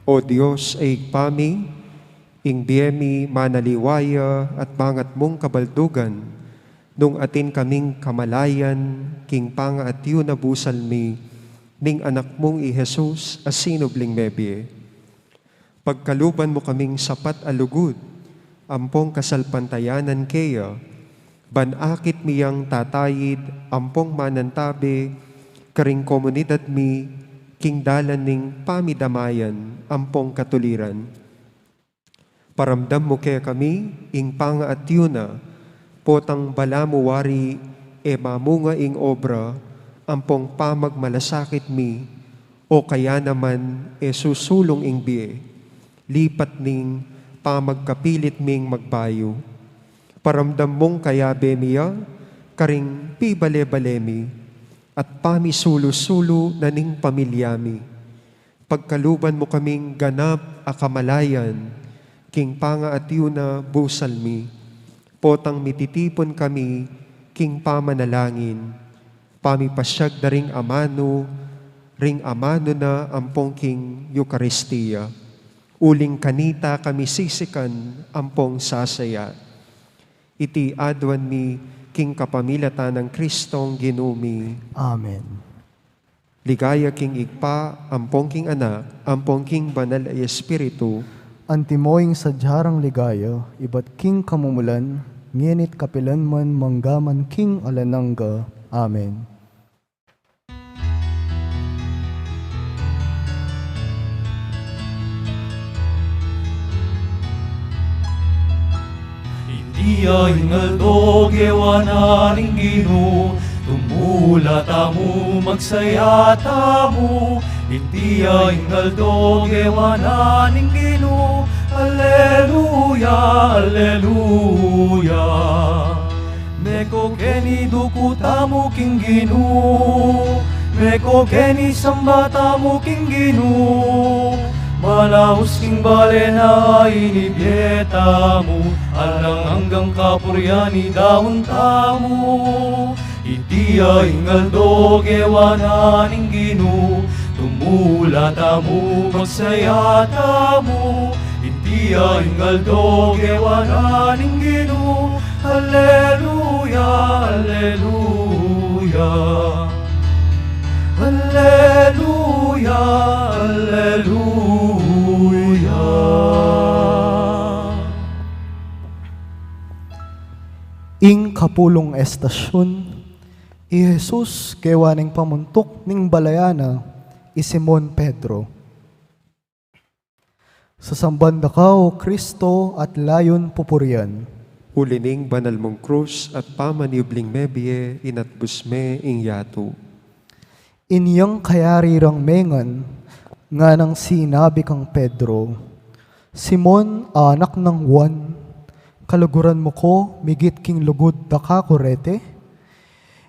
O Dios a Ibpa mi, ing bie mi manaliwa ya at mangat mung kabaldugan, nung atin kaming kamalayan king pangaatyu na busal mi ning Anak mung i Jesus a sinubling mebie. Pagkaluban mu kaming sapat a lugud ampong kasalpantayanan keya, ban akit mi yang tatayid ampong manantabe karing komunidad mi king dalan ning pamidamayan ampong katuliran. Paramdam mu kekami ing pangaatyu na, potang balamu wari e mamunga ing obra ampong pamagmalasakit mi, o kaya naman e susulung ing bie, lipat ning pamagkapilit ming magbayu. Paramdam mung kayabe mi ya karing pibale-bale mi, at pamisulu-sulu na ning pamilya mi. Pagkaluban mu kaming ganap a kamalayan king pangaatyu na busal mi, potang mititipun kami king pamanalangin, pamipasyag da ring amanu, ring amanu na ampong king Eukaristia, uling kanita kami sisikan ampong sasaya. Iti aduan mi king kapamilatan nang Kristong Ginu mi. Amen. Ligaya king Ibpa, ampong king Anak, ampong king Banal a Espiritu. Antimo ing sadya rang ligaya, ibat king kamumulan, ngeni't kapilan man, manggaman king alang angga. Amen. Iti ya ing aldo gewa na ning Ginu, tumula tamu, magsaya tamu. Iti ya ing aldo gewa na ning Ginu, alleluya, alleluya. Meko keni duku tamu king Ginu, meko keni samba tamu king Ginu, malaus king bale na inibie tamu, alang anggang kapurian idaun tamu. Iti ya ing aldo gewa na ning Ginu, tumula tamu, magsaya tamu. Iti ya ing aldo gewa na ning Ginu, alleluya, Aleluya. Aleluya. Aleluya. Ing kapulung estasyun, i Jesus kewa ning pamuntuk ning balayan na, i Simon Pedro. Sasamban da ka, O Kristo, at layun pupurian. Uli ning banal mung krus at pamanyubling mebie, inatbus me ing yatu. Inyang kayari rang mengan, nganang sinabi kang Pedro, "Simon, anak nang Juan, kaluguran mu ku migit king lugud da ka kurete?"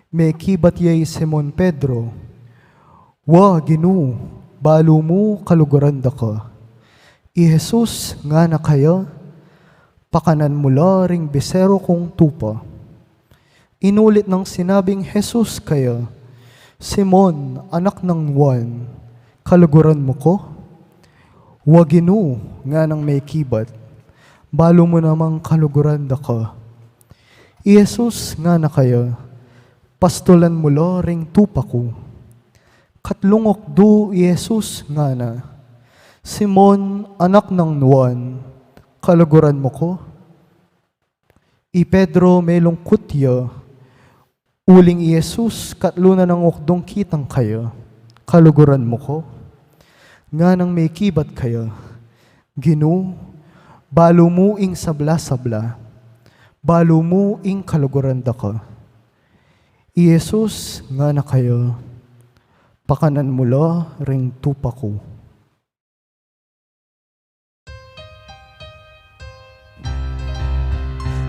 Mekibat ya i Simon Pedro, "Wa, Ginu, balu mu kaluguran da ka." I Jesus ngana kaya, "Pakanan mu la ring bisero kung tupa." Inulit nang sinabing Jesus kaya, "Simon, anak nang Juan, kaluguran mu ku?" "Wa, Ginu," nganang mekibat, "balu mu namang kaluguran da ka." I Jesus ngana kaya, "Pastulan mu la ring tupa ku." Katlung okdu i Jesus ngana, "Simon, anak nang Juan, kaluguran mu ku?" I Pedro melungkut ya, uling i Jesus katlu na nang okdung kitang kaya, "Kaluguran mu ku?" Nganang mekibat kaya, "Ginu, balu mu ing sabla-sabla, balu mu ing kaluguran da ka." I Jesus ngana kaya, "Pakanan mu la ring tupa ku."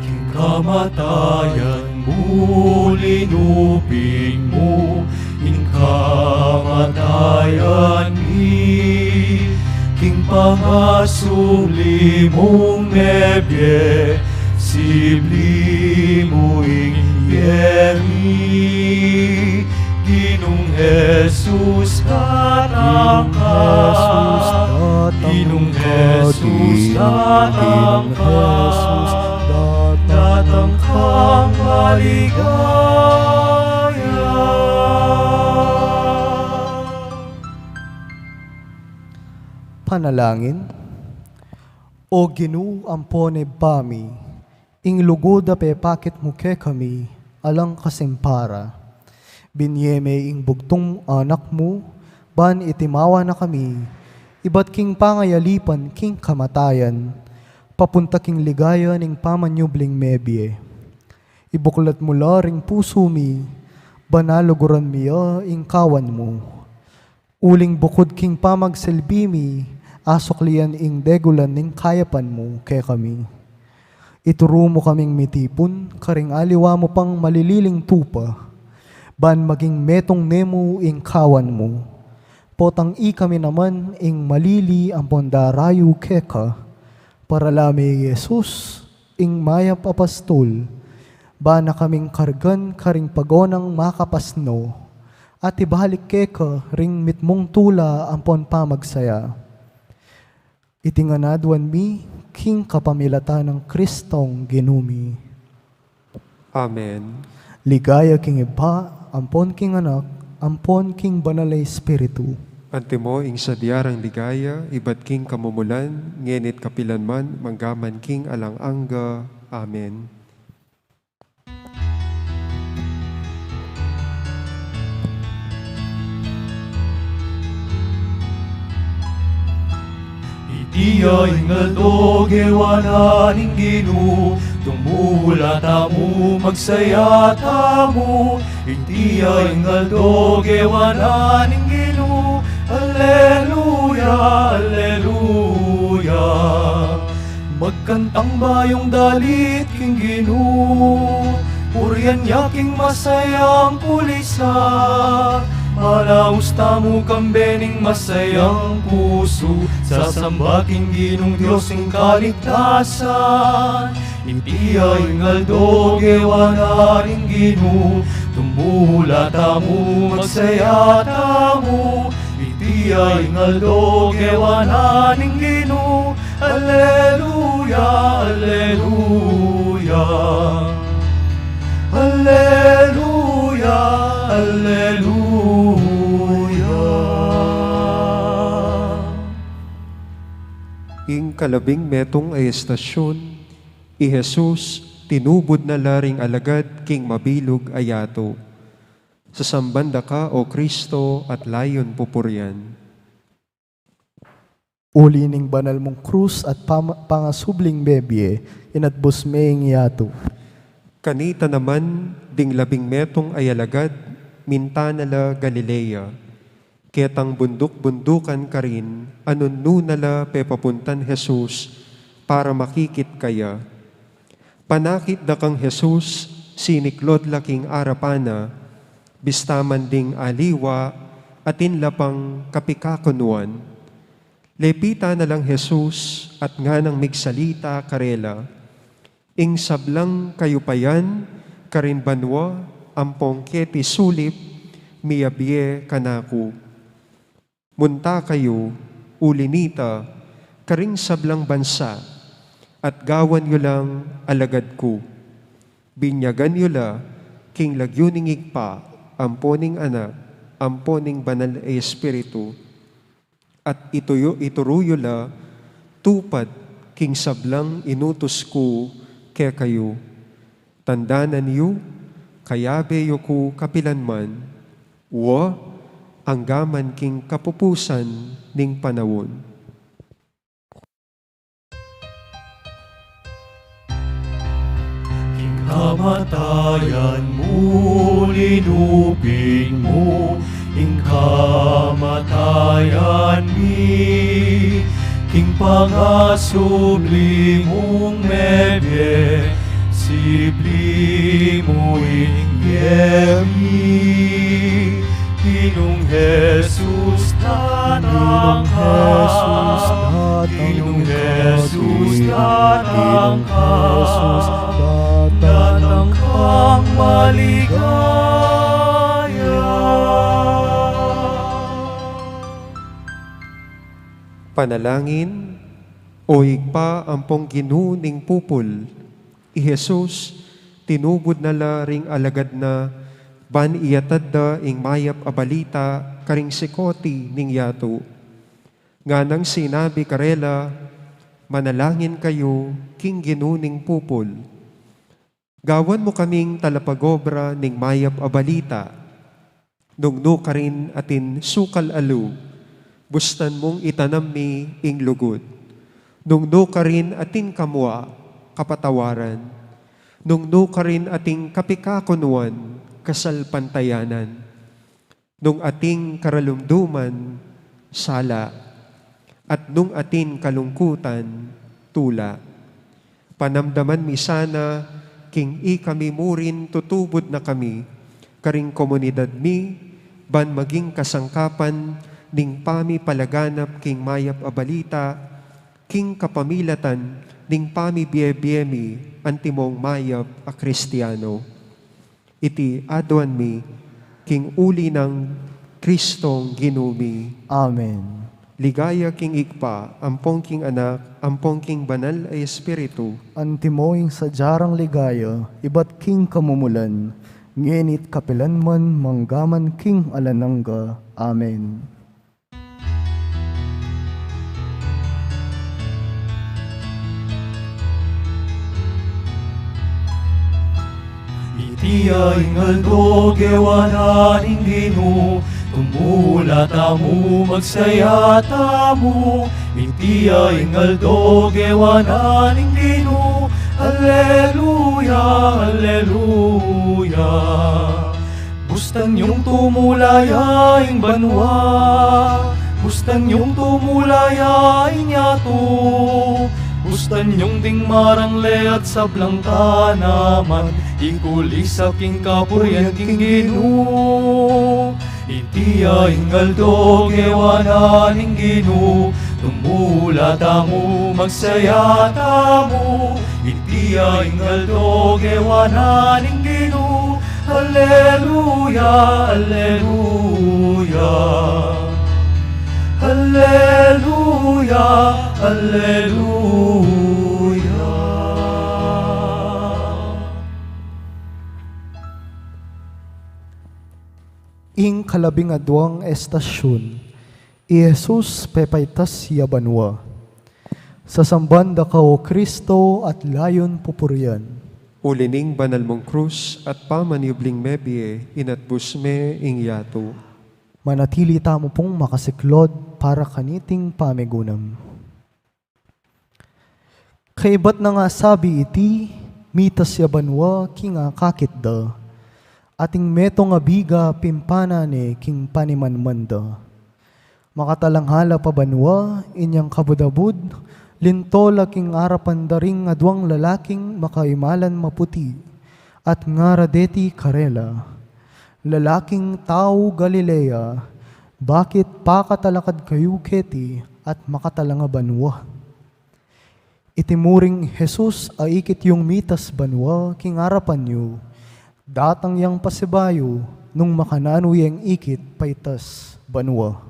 King kamatayan mu linupig mu ing kamatayan mi, king pangasubli mung mebie, sibli mu ing bie mi. Ginung Jesus, datang ka. Ginung Jesus, datang ka. Datang kang maligaya. Panalangin. O Ginu, ampon Ibpa mi, ing lugud a pepakit mu kekami alang kasimpara. Binie me ing bugtung Anak mu, ban itimawa na kami ibat king pangayalipan king kamatayan, papunta king ligaya ning pamanyubling mebie. Ibuklat mu la ring pusu mi, ban aluguran mi ya ing kawan mu. Uling bukud king pamagsilbi mi, asuklian ing degulan ning kayapan mu kekami. Ituru mu kaming mitipun karing aliwa mu pang malililing tupa, ban maging metung ne mu ing kawan mu. Potang ikami naman ing malili ampon darayu keka, para la mi Jesus, ing mayap a pastul, ban na kaming kargan karing pagonang makapasno, at ibalik keka ring mitmung tula ampon pamagsaya. Iti ngan aduan mi king kapamilatan nang Kristong Ginu mi. Amen. Ligaya king Ibpa, ampon king Anak, ampon king Banal a Espiritu. Antimo ing sabian nang ligaya, ibat king kamumulan, ngeni't kapilan man, manggaman king alang angga. Amen. Iti ya ing aldo gewa na ning Ginu, tumula tamu, magsaya tamu. Iti ya ing aldo gewa na ning Ginu, aleluya, aleluya. Magkantang bayung dalit king Ginu, purian ya king masayang kulisa. Manaus tamu kambe ning masayang pusu, sasamba king Ginung Dios ning kaligtasan. Iti ya ing aldo gewa na ning Ginu, tumula tamu, magsaya tamu. Iti ya ing aldo gewa na ning Ginu, aleluya, aleluya. Aleluya. Kalabing metung a estasyun, i Jesus tinubud na la ring alagad king mabilug a yatu. Sasamban da ka, O Kristo, at layun pupurian. Uli ning banal mung krus at pama-, pangasubling mebie, inatbus me ing yatu. Kanita naman ding labing metung a alagad, minta na la Galilea, ketang bunduk-bundukan karin, a nung nu na la pepapuntan Jesus para makikit kaya. Panakit da kang Jesus, siniklod la king arapan na, bista man ding aliwa, atin la pang kapikakunuan. Lepitan na lang Jesus at nganang migsalita karela, Ing sablang kayupayan karin banua ampong keti sulip, miyabie kanaku. Munta kayu, uli nita, karing sablang bansa, at gawan yu lang alagad ku. Binyagan yu la king lagyu ning Ibpa, ampo ning Anak, ampo ning Banal a Espiritu, at ituyu, ituru yu la tupad king sablang inutus ku kekayu. Tandanan yu, kayabe yu ku kapilan man, wa anggaman king kapupusan ning panaun. King kamatayan mu, linupig mu ing kamatayan mi, king pangasubli mung mebie, sibli mu ing bie mi. Ginung Jesus, datang ka. Ginung Jesus, datang ka. Datang kang maligaya. Panalangin. O Ibpa, ampong Ginu ning pupul, i Jesus, tinubud na la ring alagad na, ban iyatad da ing mayap a balita karing sikoti ning yatu. Nganang sinabi karela, manalangin kayu king Ginu ning pupul. Gawan mu kaming talapagobra ning mayap a balita. Nung nu karin atin sukal a lub, bustan mung itanam mi ing lugud. Nung nu karin atin kamua, kapatawaran. Nung nu karin atin kapikakunuan, kasalpantayanan. Nung atin karalumduman, sala. At nung atin kalungkutan, tula. Panamdaman mi sana, king ikami murin tutubud na kami, karing komunidad mi, ban maging kasangkapan ning pamipalaganap king mayap a balita, king kapamilatan ning pamibie-bie mi antimong mayap a Kristiano. Iti aduan mi king uli nang Kristong Ginu mi. Amen. Ligaya king Ibpa, ampong king Anak, ampong king Banal a Espiritu. Antimo ing sadya rang ligaya, ibat king kamumulan, ngeni't kapilan man, manggaman king alang angga. Amen. Iti ya ing aldo gewa na ning Ginu, tumula tamu, magsaya tamu. Iti ya ing aldo gewa na ning Ginu, Alleluya, Alleluya. Bustan yung tumula ya ing banua, bustan yung tumula ya ing yatu, bustan yung ding marangle at sablang tanaman, ikulisap ing kapurian king Ginu. Iti ya ing aldo gewa na ning Ginu, tumula tamu, magsaya tamu. Iti ya ing aldo gewa na ning Ginu, Alleluya, Alleluya. Alleluya, Alleluya. Ing kalabing aduang estasyun, i Jesus pepaitas ya banua. Sasamban da ka, O Kristo, at layun pupurian. Uli ning banal mung krus at pamanyubling mebie, inatbus me ing yatu. Manatili tamu pung makasiklod para kaniting pamigunam. Kaybat nang asabi iti, mitas ya banua king akakit da, at ing metung a biga pimpana ne king panimanman da. Makatalangala pa banua inyang kabud-abud, linto la king arapan da ring aduang lalaking makaimalan maputi, at ngara deti karela, "Lalaking tau Galilea, bakit pakatalakad kayu keti at makatalanga banua? Iti mu ring Jesus a ikit yung mitas banua king arapan yu, datang yang pasibayu nung makananu yang ikit paitas banua."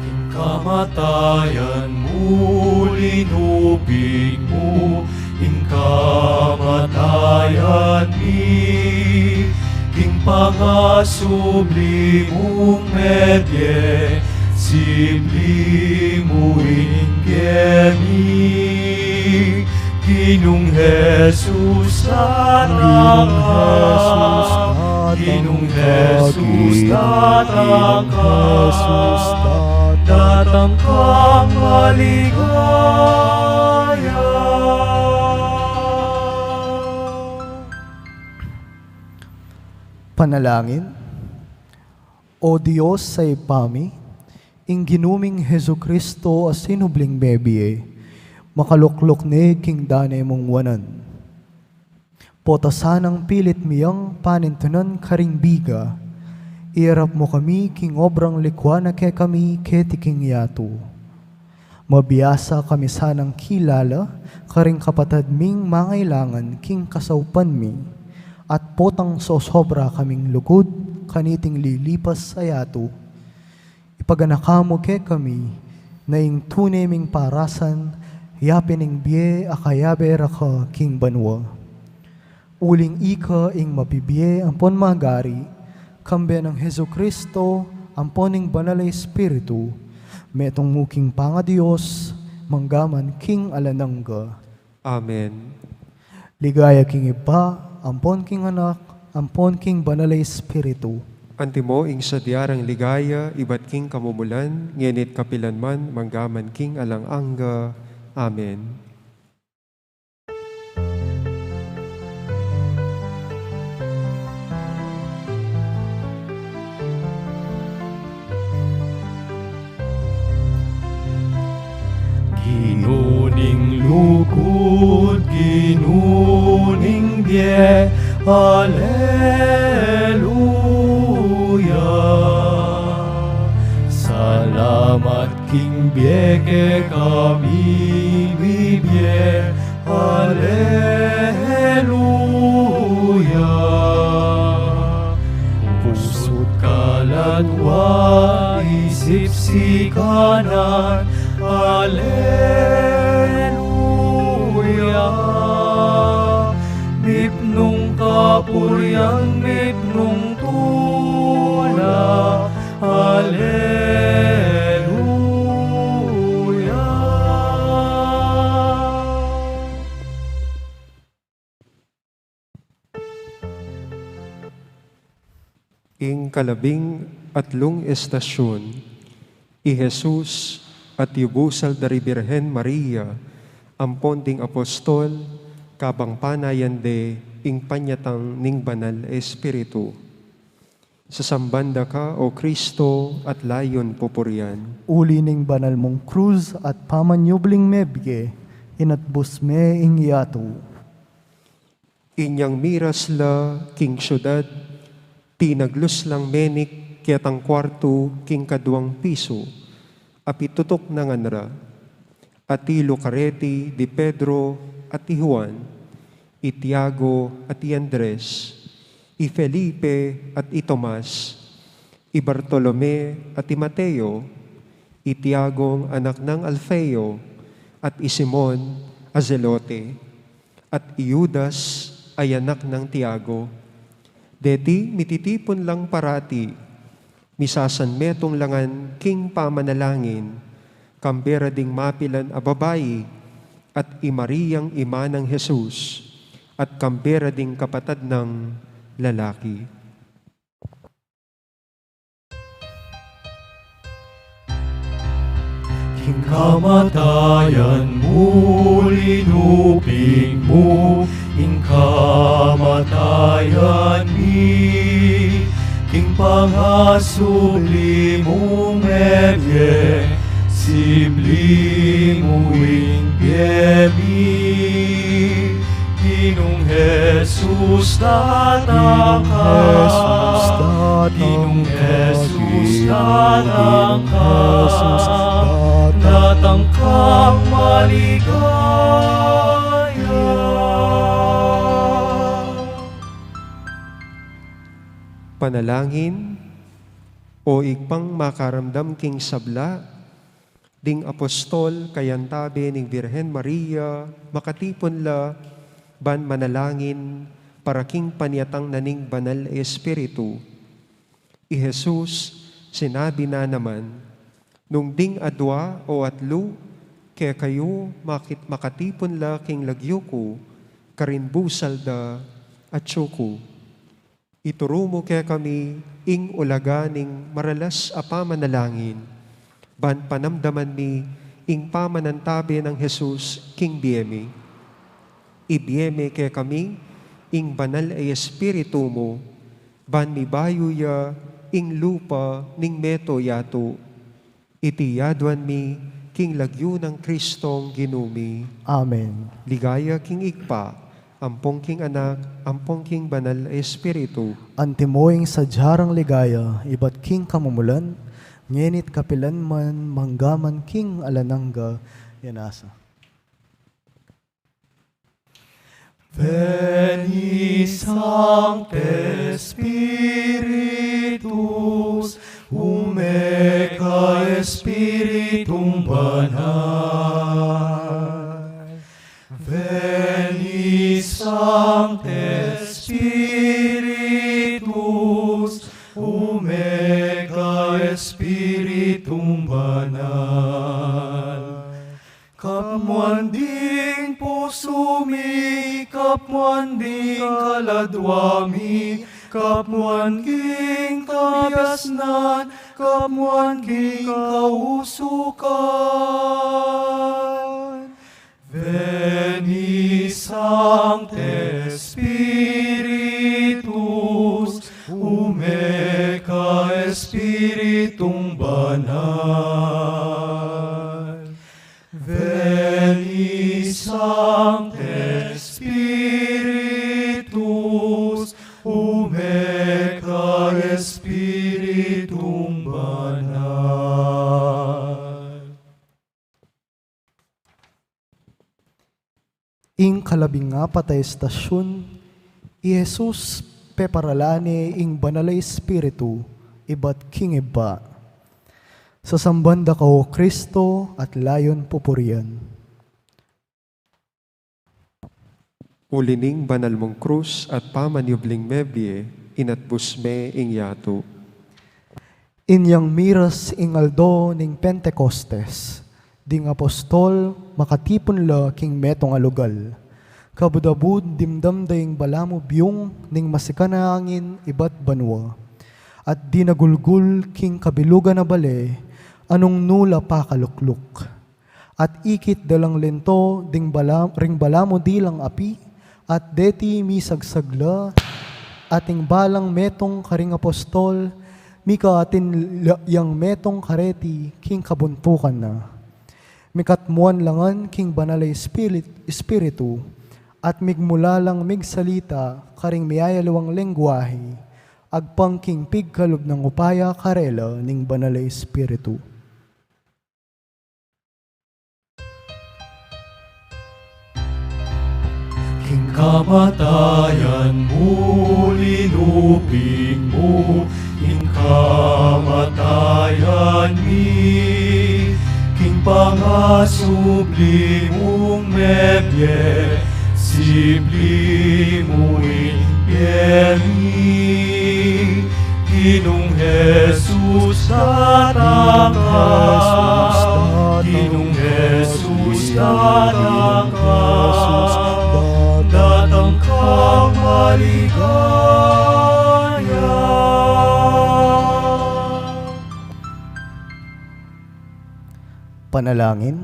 King kamatayan mu linupig mu, king kamatayan mi, king pangasubli mung mebie, sibli mu ing bie mi. Ginung Jesus, datang ka. Ginung Jesus, datang ka. Datang kang maligaya. Panalangin. O Dios a Ibpa mi, ing Ginu ming Jesucristo a sinubling mebie, makalukluk ne king dane mung wanan. Pota sanang pilit mi yang panintunan karing biga, iyarap mu kami king obrang likwa na kekami keti king yatu. Mabiasa kami sanang kilala karing kapatad ming mangailangan king kasaupan mi, at potang sosobra kaming lugud kaniting lilipas a yatu. Ipaganaka mu kekami na ing tune ming parasan, yapin ing bie a kayabe ra ka king banua. Uling ika ing mabibie ampon magari, kambe nang Jesucristo ampon ning Banal a Espiritu, metung mu king pangaDios, mangga man king alang angga. Amen. Ligaya king Ibpa, ampon king Anak, ampon king Banal a Espiritu. Antimo ing sadya rang ligaya, ibat king kamumulan, ngeni't kapilan man, mangga man king alang angga. Amen. Ginu ning lugud, Ginu ning bie, Aleluya. Salamat king bie kekami mibie, Aleluya. Pusu't kaladwa, isip sikanan, Aleluya. Mipnung kapurian, mipnung tula, Aleluya. Ing kalabing atlung estasyun, i Jesus at yubusal da ri Birhen Maria ampon ding apostol, kabang panayan de ing panyatang ning Banal Espiritu. Sasamban da ka, O Kristo, at layun pupurian. Uli ning banal mung krus at pamanyubling mebie, inatbus me ing yatu. Inyang miras la king siudad, tinaglus lang menik ketang kuartu king kaduang pisu, a pitutuk na ngan ra. Atilu kareti di Pedro at i Juan, i Tiago at i Andres, i Felipe at i Tomas, i Bartolome at i Mateo, i Tiagong anak nang Alfeo, at i Simon a Zelote, at i Judas a anak nang Tiago. Deti mititipun lang parati, Misasanmetung la ngan king pamanalangin, kambe ra ding mapilan a babai, at i Mariang ima nang Jesus, at kambe ra ding kapatad nang lalaki. King kamatayan mu, linupig mu ing kamatayan mi, king pangasubli mung mebie, sibli mu ing bie mi. Ginung Jesus, datang ka. Ginung Jesus, datang ka. Ginung Jesus, datang ka. Datang kang maligaya. Panalangin. O Ibpang makaramdam king sabla ding apostol, kayantabe ning Birhen Maria, makatipun la ban manalangin para king panyatang na ning Banal a Espiritu. I Jesus sinabi na naman, nung ding adua o atlu kekayu makit-, makatipun la king lagyu ku, karin busal da atyu ku. Ituru mu kekami ing ulaga ning maralas a pamanalangin, ban panamdaman mi ing pamanantabe nang Jesus king bie mi. Ibie me kekami ing Banal a Espiritu mu, ban mibayu ya ing lupa ning meto yatu. Iti yaduan mi king lagyu nang Kristong Ginu mi. Amen. Ligaya king Ibpa, ampong king Anak, ampong king Banal a Espiritu. Antimo ing sadya rang ligaya ibat king kamumulan, ngeni't kapilan man, mangga man king alang angga. Yan asa. Veni Sancte Spiritus, ume ka Espiritum Banal. Veni Sancte Spiritus, ume ka Espiritum Banal. Kapmuan ding pusu mi, kapmuan ding kaladua mi, kapmuan king kabiasnan, kapmuan king kausukan. Veni Sancte Spiritus, ume ka Espiritum Banal. Veni Sancte Spiritus, ume ka Espiritum Banal. Ing kalabing apat a estasyun, i Jesus peparala ne ing Banal a Espiritu ibat king Ibpa. Sasamban da ka, O Kristo, at layun pupurian. Uli ning banal mung krus at pamanyubling mebie, inatbus me ing yatu. Inyang miras ing aldo ning Pentecostes, ding apostol makatipun la king metung a lugal. Kabud-abud dimdam da ing balamu byung ning masikan a angin ibat banua, at dinagulgul king kabilugan a bale a nung nu la pakalukluk. At ikit da lang linto ding bala-, ring balamu dilang api, at deti misagsag la, at ing balang metung karing apostol, mikaatin la yang metung kareti king kabuntukan na. Mikatmuan la ngan king Banal a Espirit-, Espiritu, at migmula lang migsalita karing miyayaliwang lengguahe, agpang king pigkalub nang upaya karela ning Banal a Espiritu. King kamatayan mu, linupig mu ing kamatayan mi, king pangasubli mung mebie, sibli mu ing bie mi. Ginung Jesus, datang ka. Ginung Jesus, datang ka. Datang ka maligaya. Panalangin.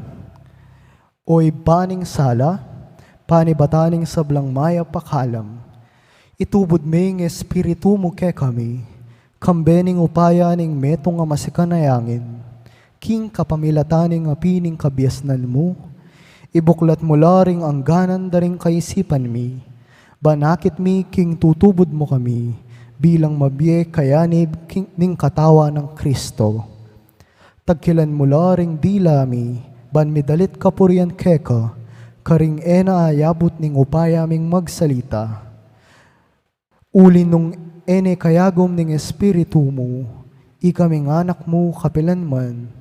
O Ibpa ning sala, panibatan ning sablang mayap a kalam, itubud me ing Espiritu mu kekami, kambe ning upaya ning metung a masikan a yangin, king kapamilatan ning api ning kabiasnan mu, ibuklat mu la ring angganan da ring kaisipan mi, ban akit mi king tutubud mu kami, bilang mabie kayanib king, ning katawan nang Kristo. Tagkilan mu la ring dila mi, ban midalit kapurian keka, karing e na ayabut ning upaya ming magsalita. Uli nung e ne kayagum ning Espiritu mu, ikaming anak mu kapilan man,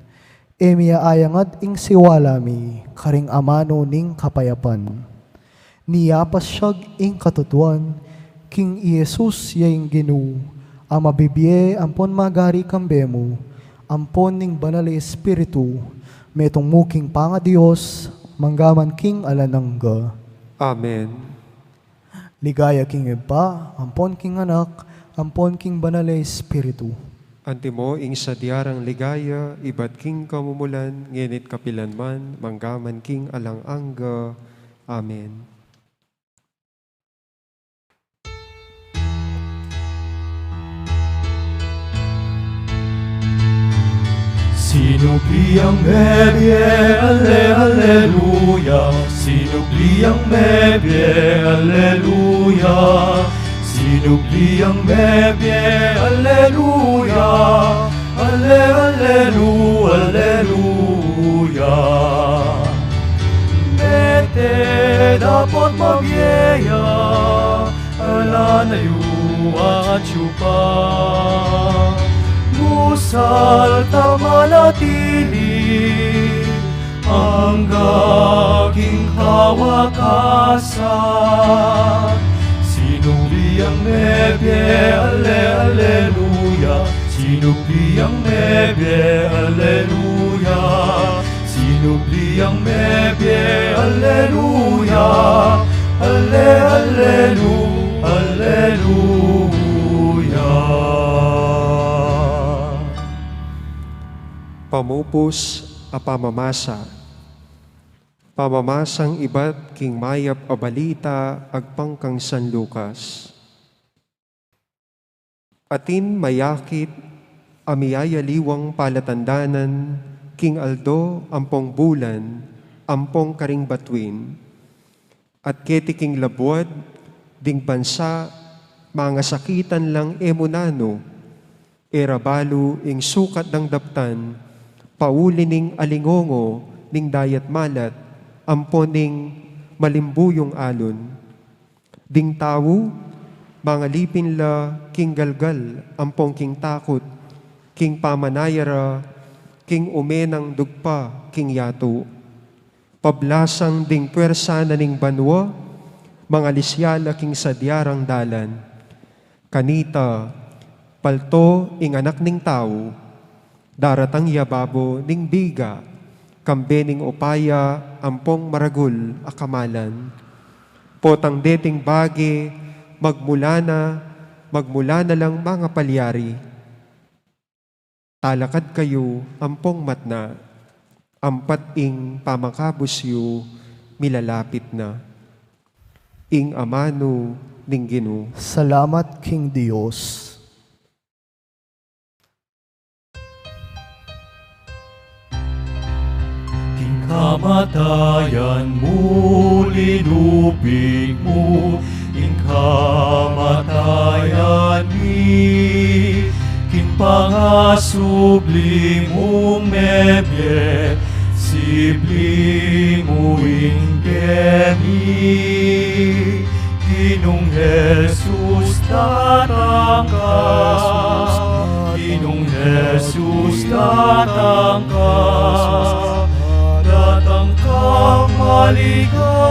e mi aayangad ing siwala mi, karing amanu ning kapayapan. Niyapasyag ing katutuan, king i Jesus ya ing Ginu, a mabibie ampon magari kambe mu, ampon ning Banal a Espiritu, metung mu king pangaDios, mangga man king alang angga. Amen. Ligaya king Ibpa, ampon king Anak, ampon king Banal a Espiritu. Antimo ing sadya rang ligaya, ibat king kamumulan, ngeni't kapilan man, mangga man king alang angga. Amen. Sinubli yang mebie, ale, aleluya. Sinubli yang mebie, aleluya. Sinubli yang mebie, aleluya. Ale, alelu, aleluya. Mete dapot mabie ya, ala na yu atyu pa. Musal ta manatili angga king kawakasan. Sinubli yang mebie, ale, aleluya. Sinubli yang mebie, aleluya. Sinubli yang mebie, aleluya. Ale, alelu, aleluya. Pamupus a pamamasa. Pamamasang ibat king mayap a balita agpang kang San Lucas. Atin mayakit a miyayaliwang palatandanan king aldo ampong bulan ampong karing batuin, at keti king labuad ding bansa mangasakitan lang e mu nanu, e ra balu ing sukat dang daptan, pauli ning alingongo ning dayat malat ampo ning malimbuyung alun. Ding tau, mangalipin la king galgal ampong king takut, king pamanaya ra king umenang dugpa king yatu. Pablasang ding puersa na ning banua, mangalis ya la king sadya rang dalan. Kanita, palto ing Anak ning Tau, daratang ya babo ning biga, kambe ning upaya ampong maragul a kamalan. Potang deting bage, magmula na, magmula na lang mangapalyari. Talakad kayu ampong matna, ampat ing pamakabus yu milalapit na. Ing amanu ning Ginu. Salamat king Dios. King kamatayan mu linupig mu, king kamatayan mi, king pangasubli mung mebie, sibli mu ing keni. Ginung Jesus, datang ka. Ginung Jesus, datang ka. Datang ka maligaya.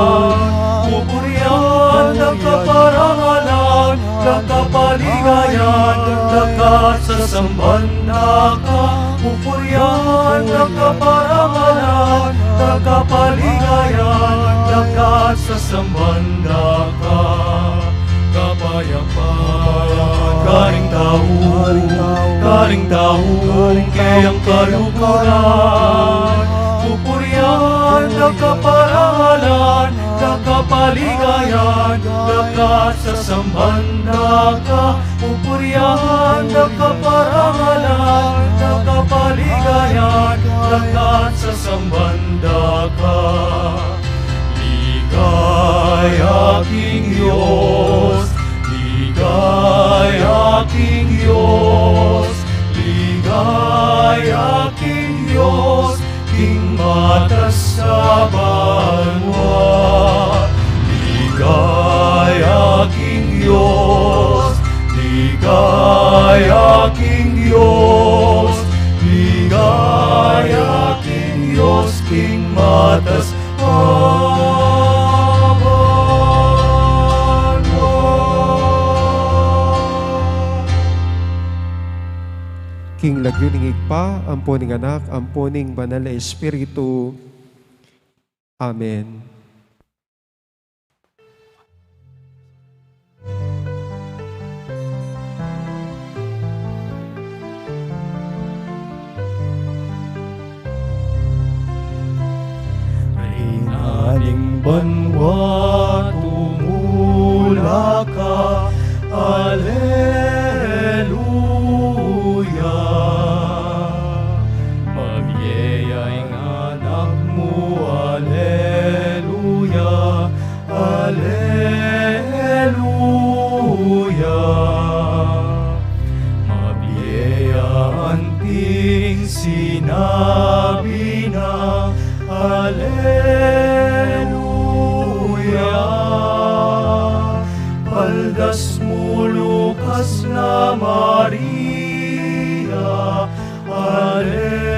kapurian, da ka parangalan, da ka paligayan, da ka sasamban, da ka pupurian, da ka parangalan, da ka paligayan, da ka sasamban, da ka kapayapan. Karing tau, karing tau, keyang kaluguran, pupurian, da ka parangalan, da ka paligayan, da ka sasamban, da ka pupurian, da ka parangalan, da ka paligayan, da ka sasamban, da ka. Ligaya king Dios, ligaya king Dios, ligaya king Dios, king matas a banua. Ligaya king Dios, ligaya king Dios, ligaya king Dios, king matas a banua. King lagyu ning Ibpa, ampo ning Anak, ampo ning Banal a Espiritu. Amen. Reyna ning banua, tumula ka. Aleluya. Mabie ya ing anak mu. Aleluya. Aleluya. Mabie ya anting sinabi na. Aleluya. Paldas mu, lukas na Maria. Aleluya.